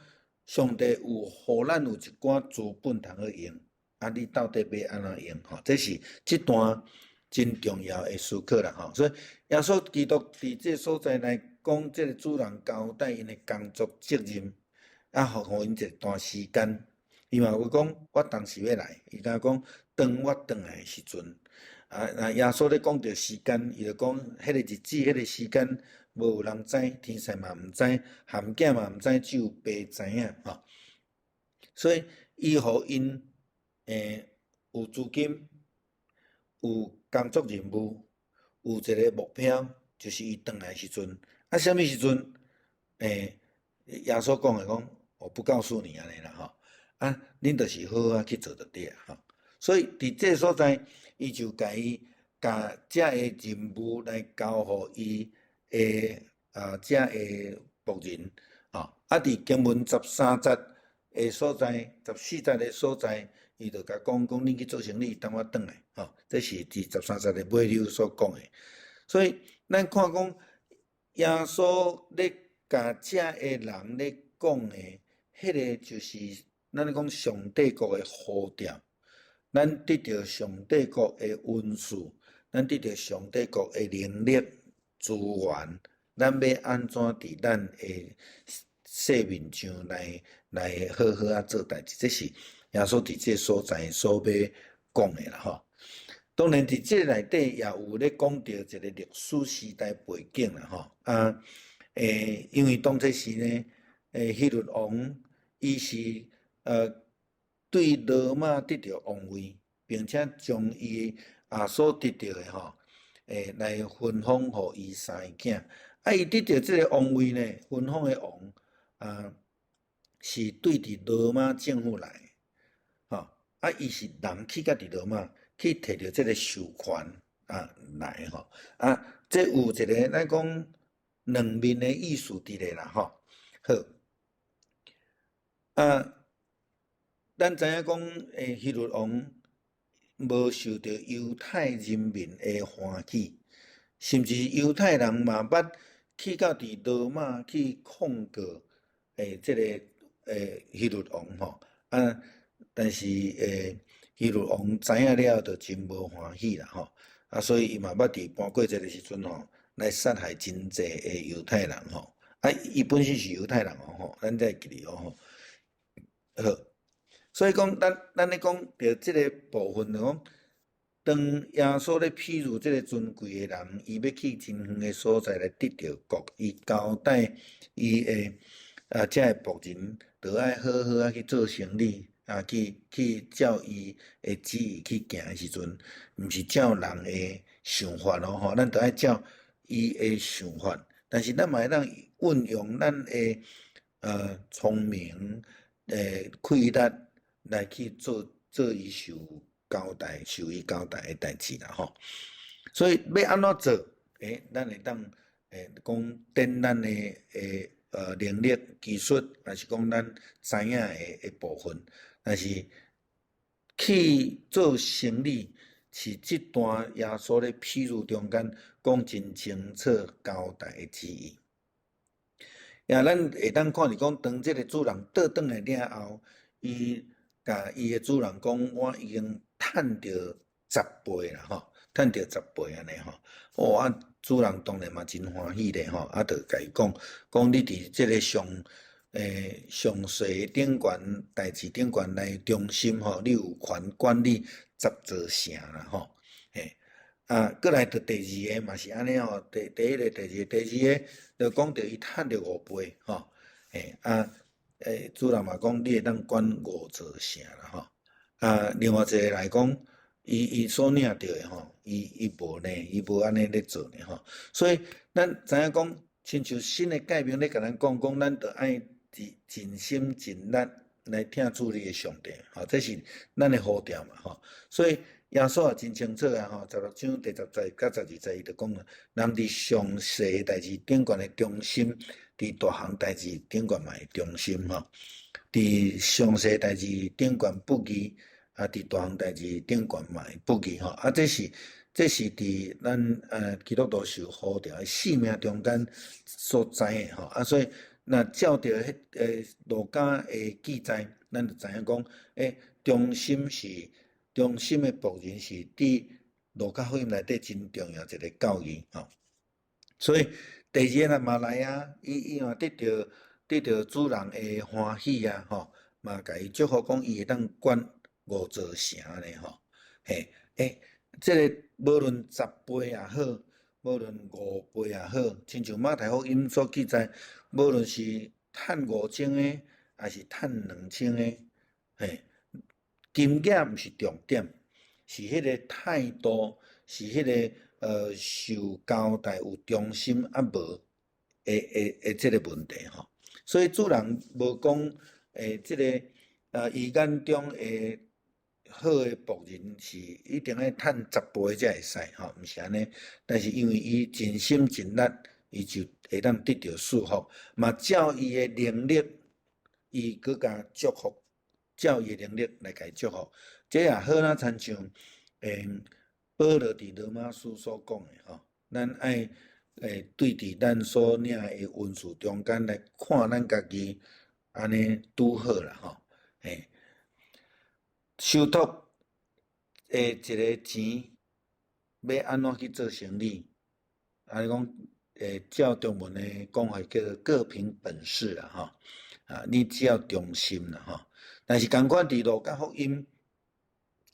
上帝有予咱有一寡資本通好用，啊，你到底欲按怎用？吼，這是這段真重要的思考啦，吼。所以耶穌基督佇這个所在來講，這个主人交代𪜶的工作責任，啊，予𪜶一段時間。伊嘛有講，我當時欲來，伊敢講當我轉來的時陣，啊，若耶穌咧講著時間，伊就講彼个日子、彼个時間，無有人知，天使嘛毋知，含囝嘛毋知，只有爸知影吼。所以伊予𪜶有資金，有工作任務，有一个目標，就是伊轉來時陣。啊，啥物時陣？耶穌講的講，我不告訴你按呢啦吼。啊，恁就是好好去做就對啊吼。所以佇這个所在，伊就共伊共這个任務來交予伊的這个僕人吼。啊，佇經文13節的所在，14節的所在，伊就共講講，恁去做生理，等我轉來，吼。這是佇13節的尾溜所講的。所以咱看講，耶穌咧共遮的人咧講的，彼个就是咱咧講上帝國的呼召，咱得著上帝國的恩賜，咱得著上帝國的能力資源，咱欲按怎佇咱的世面上來好好仔做代誌，這是耶穌佇這所在所欲講的啦吼。當然，佇這內底也有咧講著一個歷史時代背景啦吼。啊，因為當這時呢，希律王伊是對羅馬得著王位，並且將伊也所得著的吼，來分封予伊三个囝。啊，伊得著這个王位呢，分封的王啊，是對佇羅馬政府來，吼。啊，伊是人去共佇羅馬去提著這个授權啊來吼。啊，這有一个咱講兩面的意思佇咧啦吼。好，啊，咱知影講，希律王無受著猶太人民的歡喜，甚至猶太人嘛捌去到佇羅馬去控告這个希律王吼。啊，但是希律王知影了就真無歡喜啦吼。啊，所以伊嘛捌佇搬過節的時陣吼，來殺害真濟的猶太人吼。啊，伊本身是猶太人哦吼，咱才會記得哦吼。好，所以講，咱咧講著這个部分就講，當耶穌咧譬喻這个尊貴的人，伊欲去真遠的所在來得著國，伊交代伊的遮个僕人，著愛好好仔去做生理，啊，去照伊的旨意去行的時陣，毋是照人的想法哦吼，咱著愛照伊的想法，但是咱嘛會當運用咱的聰明、氣力來去做伊受交代、受伊交代的代誌啦吼。所以欲按怎做？咱會當講展咱的能力、技術，抑是講咱知影的部分，但是去做生理，是這段耶穌咧譬喻中間講真清楚交代的旨意。也咱會當看著講，當這个主人倒轉來了後，伊共伊的主人講：我已經趁著十倍啦吼，趁著十倍按呢吼。哦啊，主人當然嘛真歡喜咧吼，啊，就共伊講，講你佇這个上細頂懸代誌頂懸來忠心吼，你有權管理十座城啦吼。嘿，啊，閣來就第二个嘛是按呢吼，第一个、第二个、第二个就講著伊趁著五倍吼。嘿，啊，主人嘛講你會當管五座城啦吼。啊，另外一个來講，伊所領著的吼，伊無呢，伊無按呢咧做呢吼。所以咱知影講，親像新的誡命咧共咱講，講咱著愛盡心盡力來疼主你的上帝，吼，這是咱的呼召嘛，吼。所以耶穌也真清楚啊，吼，16章第10節佮12節，伊就講啊，人佇上細的代誌頂懸的忠心，佇大項代誌頂懸嘛會忠心吼。佇上細代誌頂懸不義，啊，佇大項代誌頂懸嘛會不義吼。啊，這是佇咱基督徒受呼召的使命中間所知的吼。啊，所以若照著彼个路加的記載，咱就知影講，忠心是忠心的僕人是佇路加福音內底真重要一个教義吼。所以第二个嘛來啊，伊嘛得著主人的歡喜啊吼，嘛共伊祝福講伊會當管五座城咧吼。嘿，這个無論十倍也好，無論五倍也好，親像馬太福音所記載，無論是趁5000个，抑是趁2000个，嘿，金額毋是重點，是彼个態度，是彼个受交代有忠心抑無的這个問題吼。所以主人無講，這个伊眼中的好的僕人是一定愛趁十倍才會使吼，毋是按呢。但是因為伊盡心盡力，伊就會當得著祝福，嘛照伊的能力，伊閣共祝福，照伊的能力來共伊祝福。這也好若親像保羅佇羅馬書所講的吼，咱愛對佇咱所領的恩賜中間來看咱家己，按呢拄好啦吼。受託的一个錢，欲按怎去做生理？按呢講，照中文的講法叫做各憑本事啦吼。啊，你只要忠心啦吼。但是仝款佇路加福音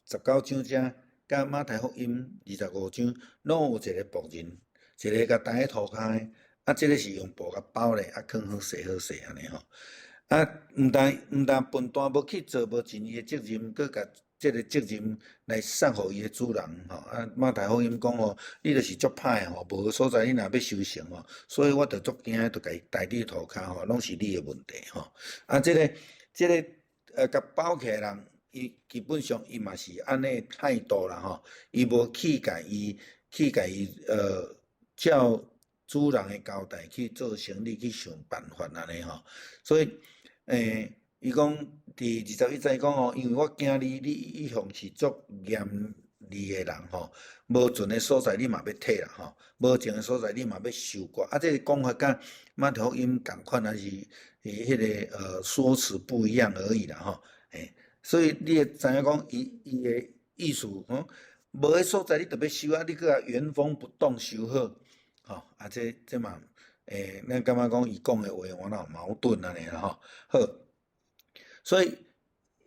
19章遮，佮馬太福音25章，攏有一个僕人，一个共擔佇塗跤的，啊，這个是用布共包咧，啊，囥好勢好勢按呢吼。啊，毋但笨蛋無去做，無盡伊的責任，閣共這个責任來送予伊的主人吼。啊，馬太福音講吼，你就是足歹的吼，無的所在你若欲收成吼，所以我就足驚，就共伊刣佇塗跤吼，攏是你的問題吼。啊，這个共包起來的人，伊基本上伊嘛是按呢態度啦吼，伊無去共伊照主人的交代去做生理，去想辦法按呢吼。所以，伊講佇21節講吼，因為我驚你，你一向是足嚴厲的人吼，無種的所在你嘛欲提啦吼，無種的所在你嘛欲收割。啊，這个講法佮馬太福音仝款，還是彼个說辭不一樣而已啦吼。所以你會知影講，伊的意思，吼，無的所在你著欲收啊，你閣共原封不動收好，吼，啊，這嘛，咱感覺講伊講的話，原來有矛盾按呢啦吼。好，所以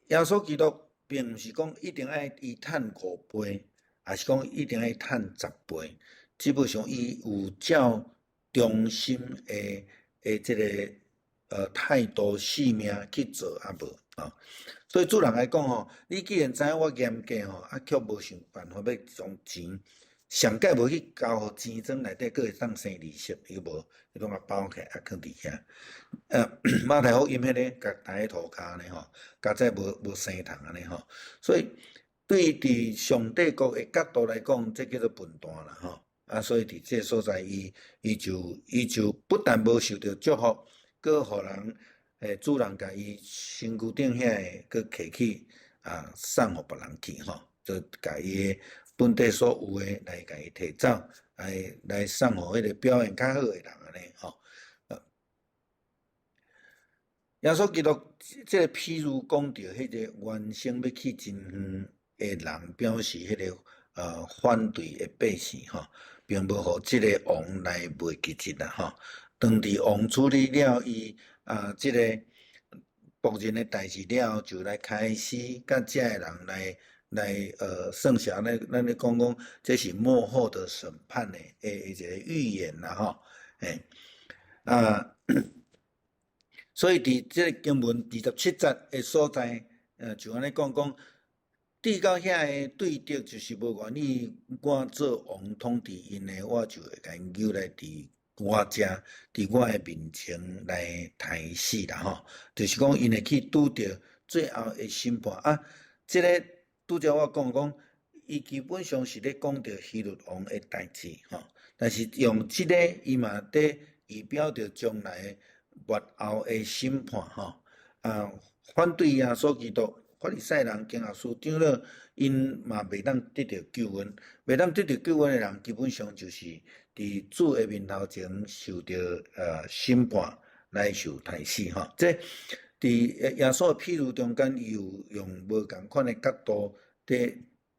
耶穌基督並毋是講一定愛伊趁五倍，抑是講一定愛趁10倍，只不過上伊有照忠心的這个態度性命去做啊無吼。所以主人來講吼，你既然知影我嚴格吼，啊，卻無想辦法欲將錢，上蓋無去交予錢莊內底，閣會當生利息，伊無，伊攏共包起來，啊，囥佇遐。馬太福音彼个共刣佇塗跤按呢吼，加在無生蟲按呢吼。所以對佇上帝國的角度來講，這叫做笨蛋啦吼。啊，所以佇這个所在，伊就不但無受著祝福，閣予人主人共伊身軀頂遐个閣提去啊，送予別人去吼，就共伊的本底所有的來共伊提走，來送予彼个表現較好的人按呢吼。耶穌基督這个譬喻講著彼个原生欲去真遠的人，表示彼个反對的百姓吼，並無予這个王來袂記得啦吼。當佇王處理了伊啊，這个僕人的代誌了後，就來開始佮遮个人來算是按呢，咱咧講講，這是末後的審判的一個預言啦吼，啊，所以佇這個經文27節的所在，就按呢講講，至到遐个對敵就是無願意我做王統治𪜶的，我就會共𪜶揪來佇我遮，佇我的面前來刣死啦吼，就是講𪜶會去拄著最後的審判啊。這个拄才我講講，伊基本上是咧講著希律王的代誌吼，但是用這个伊嘛佇預表著將來末後的審判吼。啊，反對耶穌基督、法利賽人、經學師、長老，𪜶嘛袂當得著救恩，袂當得著救恩的人，基本上就是佇主的面頭前受著審判來受刣死吼。這佇耶穌的譬喻中間，伊有用無仝款的角度，佇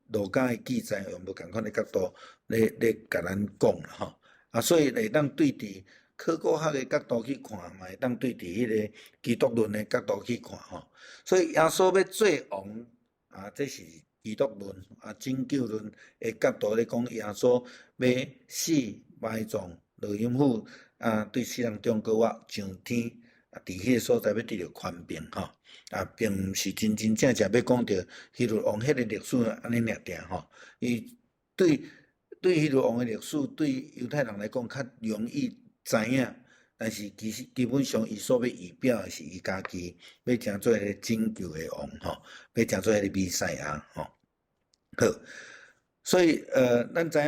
路加的記載用無仝款的角度咧共咱講啦吼。啊，所以會當對佇考古學的角度去看，嘛會當對佇彼个基督論的角度去看吼。所以耶穌欲做王啊，這是基督論啊拯救論的角度咧講，耶穌欲死埋葬落陰府啊，對死人中閣活上天啊，佇彼个所在欲得著權柄吼啊，並毋是真真正正欲講著希律王彼个歷史按呢爾爾吼。伊對希律王的歷史，對猶太人來講較容易知影，但是其實基本上伊所欲預表的是伊家己欲成做彼个拯救的王吼，欲成做彼个彌賽亞吼。好，所以咱知影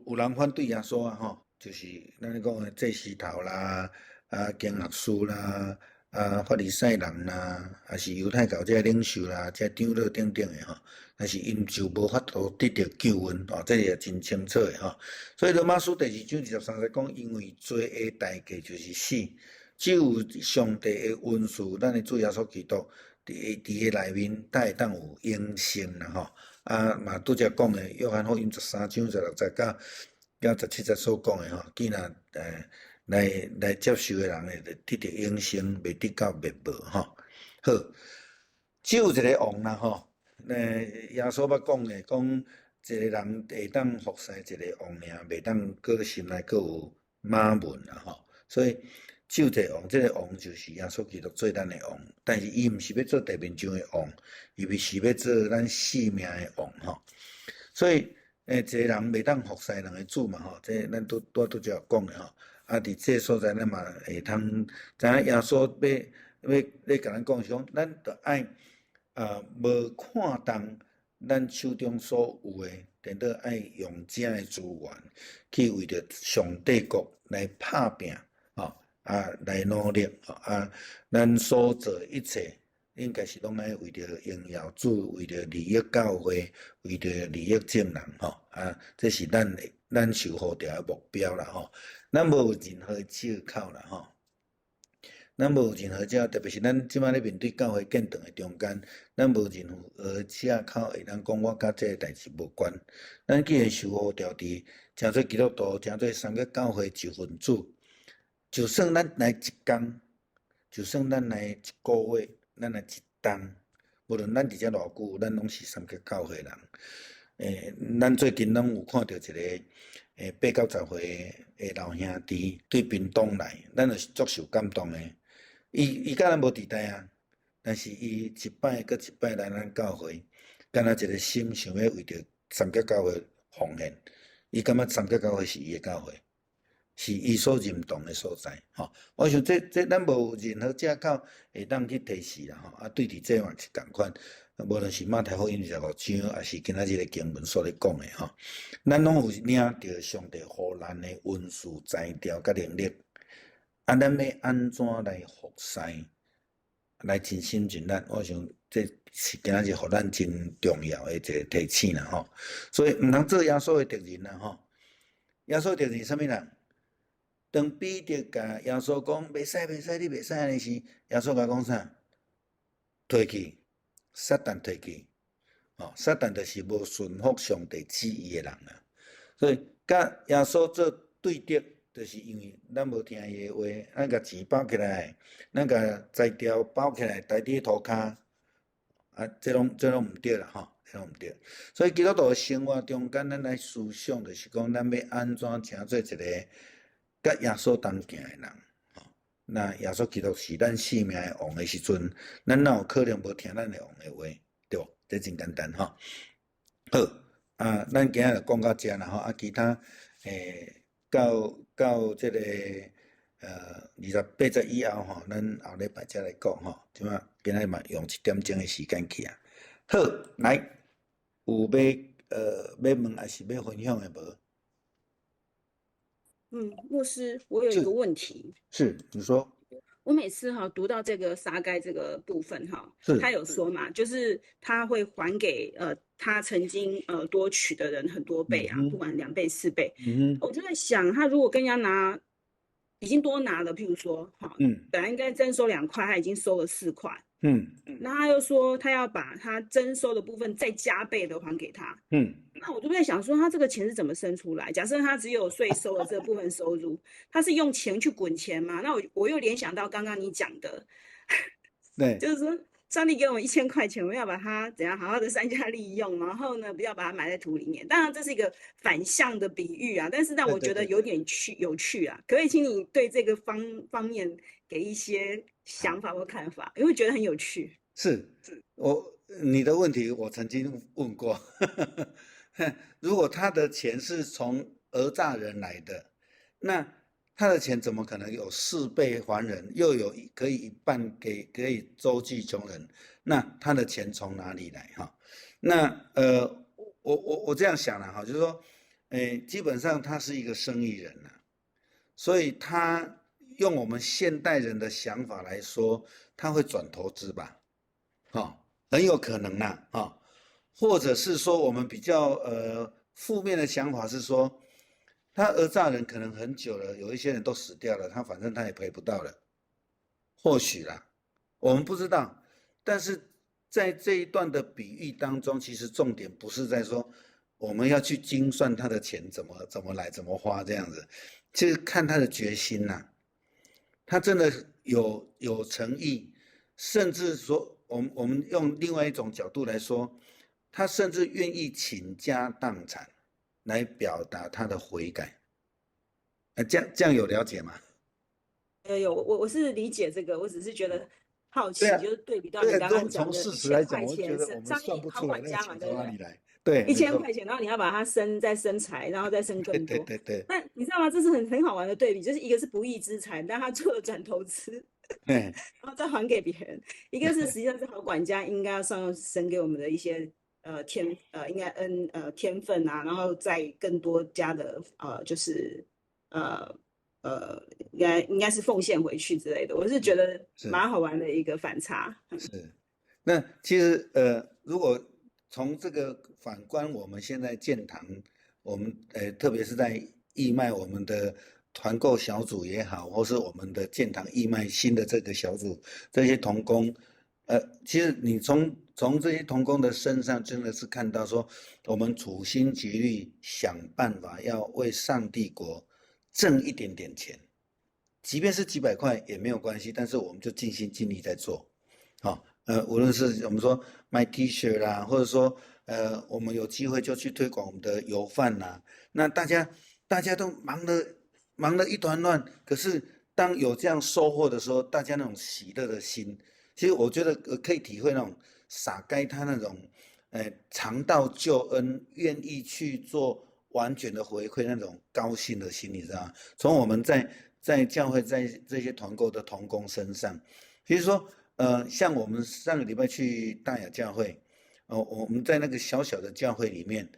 有人反對耶穌啊吼，就是咱咧講的祭司頭啦、啊經學師啦、啊，法利賽人啦，抑是猶太教這領袖啦，這長老等等的吼，但是𪜶就無法度得著救恩，吼，這個真清楚的吼。所以羅馬書第2章23節講，因為罪的代價就是死，只有上帝的恩賜，咱的主耶穌基督佇伊內面，才會當有永生啦吼。啊，嘛拄才講的，約翰福音13章16節佮17節所講的吼，既若來接受的人會得著永生，袂得到滅亡吼。好，只有一个王啦吼。耶穌捌講的，講一个人會當服侍一个王爾，袂當閣心內閣有瑪門啦吼。所以只有一个王，這个王就是耶穌基督做咱的王，但是伊毋是欲做地面上的王，伊是欲做咱性命的王吼。所以，一个人袂當服侍兩个主嘛吼，這咱拄拄拄才講的吼。啊，佇這所在，咱嘛會通知影耶穌欲欲共咱講是講，咱著愛無看重咱手中所有的，顛倒愛用遮的資源去為著上帝國來拍拚，吼啊來努力，吼啊，咱所做一切，應該是攏愛為著榮耀主，為著利益教會，為著利益眾人，吼啊，這是咱受呼召的目標啦，吼。咱無任何借口啦，吼。咱無任何借口，特別是咱這擺咧面對教會建堂的中間，咱無任何借口會當講我佮這个代誌無關。咱既然受呼召佇成做基督徒，成做三個教會一份子，就算咱來一工，就算咱來一個月，咱來一冬，無論咱佇遮偌久，咱攏是三個教會人。咱最近攏有看著一个8、90歲的老兄弟對屏東來，咱就是足受感動的。伊佮咱無佇台啊，但是伊一擺閣一擺來咱教會，敢若一个心想欲為著三峽教會奉獻。伊感覺三峽教會是伊的教會，是伊所認同的所在。吼，我想這咱無任何借口會當去提示啦。吼，啊，對佇這嘛是仝款。無論是馬太福音25章，抑是今仔日的經文所咧講的吼，咱攏有領著上帝予咱的恩賜、才調佮能力，啊，咱欲按怎來服侍，來盡心盡力，我想這是今仔日予咱真重要的一个提醒啦吼。所以毋通做耶穌的敵人啦吼。耶穌的敵人是啥物人？當彼得共耶穌講袂使袂使，你袂使按呢時，耶穌共講啥？退去。撒旦退去，吼！撒旦就是無順服上帝旨意的人啊。所以，佮耶穌做對敵，就是因為咱無聽伊的話，咱共錢包起來，咱共才調包起來，刣佇塗跤，啊，這攏毋對啦，吼，這攏毋對。所以基督徒的生活中間，咱來思想，就是講，咱欲按怎成做一个佮耶穌同行的人。那耶穌基督是咱性命的王的時陣，咱哪有可能無聽咱的王的話？對無？這真簡單吼。好，啊，咱今仔就講到遮啦吼，啊，其他到這个28節以後吼，咱後禮拜再來講吼。這擺今仔嘛用一點鐘的時間去啊。好，來，有欲問抑是欲分享的無？嗯，牧師，我有一個問題。是，你說。我每次哈讀到這個撒該這個部分哈，他有說嘛，就是他會還給他曾經多取的人很多倍啊，不管2倍4倍。我就在想，他如果跟人家拿，已經多拿了，譬如說哈，本來應該徵收2塊，他已經收了4塊。那他又說他要把他徵收的部分再加倍的還給他。那我就在想說，他這個錢是怎麼生出來？假設他只有稅收的這部分收入，他是用錢去滾錢嗎？那我又聯想到剛剛你講的，就是說上帝給我們1000塊錢，我們要把它怎樣好好的善加利用，然後呢，不要把它埋在土裡面。當然這是一個反向的比喻啊，但是讓我覺得有點有趣啊。可不可以請你對這個方面給一些想法或看法？因為覺得很有趣。是，你的問題我曾經問過。如果他的錢是從訛詐人來的，那他的錢怎麼可能有4倍還人，又有可以一半給可以周濟窮人？那他的錢從哪裡來？哈，那我這樣想了哈，就是說，基本上他是一個生意人呐，所以他用我們現代人的想法來說，他會轉投資吧？哈，很有可能啦，哈，或者是說我們比較負面的想法是說，他訛詐人可能很久了，有一些人都死掉了，他反正他也賠不到了，或許啦，我們不知道。但是在這一段的比喻當中，其實重點不是在說我們要去精算他的錢怎麼來怎麼花這樣子，其實看他的決心吶，他真的有誠意，甚至說，我們用另外一種角度來說，他甚至願意傾家蕩產來表達他的悔改。這樣有了解嗎？有，我是理解這個，我只是覺得好奇，就是對比到你剛剛講的從事實來講，我覺得我們算不出來那個錢從哪裡來。對，1000塊錢，然後你要把它生再生財，然後再生更多。對對對。那你知道嗎？這是很好玩的對比，就是一個是不義之財，但他做了轉投資，然後再還給別人；一個是實際上是好管家應該要上神給我們的一些應該恩天分啊，然後再更多加的就是應該是奉獻回去之類的。我是覺得蠻好玩的一個反差。是，那其實如果從這個反觀，我們現在建堂，我們特別是在義賣我們的團購小組也好，或是我們的建堂義賣新的這個小組，這些同工，其實你從這些同工的身上，真的是看到說，我們處心積慮想辦法要為上帝國掙一點點錢，即便是幾百塊也沒有關係，但是我們就盡心盡力在做，好。無論是我們說賣 T 恤啦，或者說，我們有機會就去推廣我們的油飯啦，那大家都忙得一團亂。可是當有這樣收穫的時候，大家那種喜樂的心，其實我覺得可以體會那種撒該他那種，嘗到救恩，願意去做完全的回饋那種高興的心，你知道嗎？從我們在教會在這些團購的同工身上，比如說。像我們上個禮拜去大雅教會，我們在那個小小的教會裡面，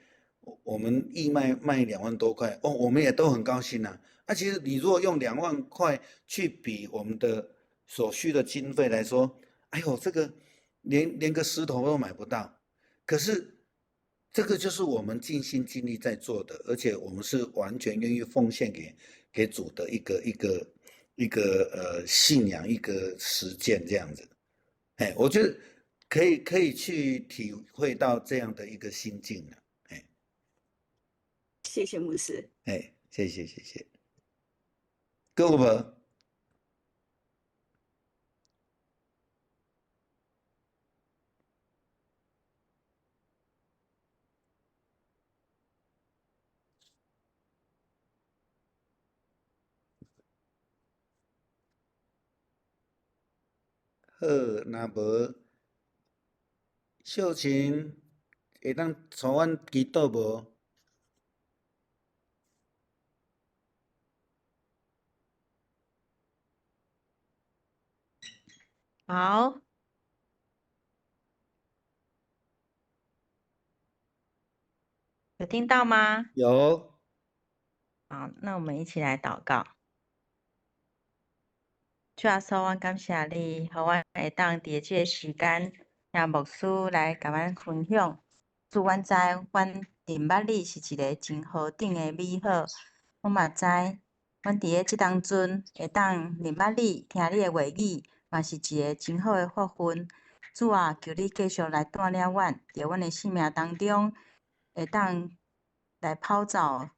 我們義賣賣2萬多塊，哦，我們也都很高興吶。啊，其實你如果用2萬塊去比我們的所需的經費來說，哎呦，這個連個石頭都買不到。可是這個就是我們盡心盡力在做的，而且我們是完全願意奉獻給主的一個信仰，一個實踐這樣子，哎，我覺得可以去體會到這樣的一個心境了，哎，謝謝牧師，哎，謝謝謝謝，夠無？好，若無，秀琴會當帶阮祈禱無？好，有聽到嗎？有。好，那我們一起來禱告。主耶穌，阮感謝你，予阮會當佇這個時間，聽牧師來共阮分享。主，阮知阮認捌你是一個真何等的美好。我嘛知，阮佇咧這當陣會當認捌你，聽你的話語，嘛是一個真好的福分。主啊，求你繼續來帶領阮，佇阮的生命當中，會當來跑走。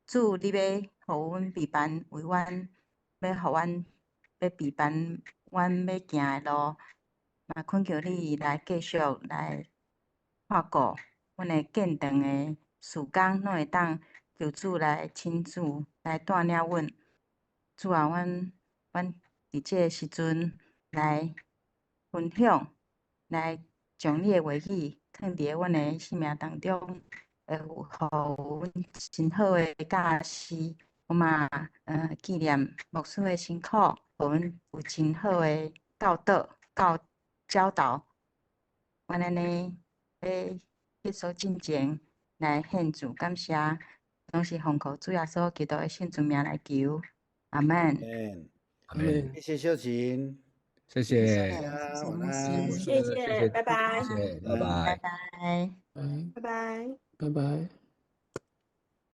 主，你欲予阮備辦，為阮欲予阮。欲備辦阮欲行的路，嘛懇求你來繼續來看顧阮的建堂的事工，攏會當求主來親自來帶領阮。主啊，阮佇這個時陣來分享，來將你的話語放佇阮的生命當中，會予阮真好的教示。我嘛，紀念牧師的辛苦，予阮有真好的教導、教導。阮按呢欲彼所進前來獻主感謝，攏是奉靠主耶穌基督的聖尊名來求，阿們。阿門。謝謝秀琴，謝謝，晚安，謝謝，拜拜，謝謝，拜拜，拜拜，拜拜拜，拜拜。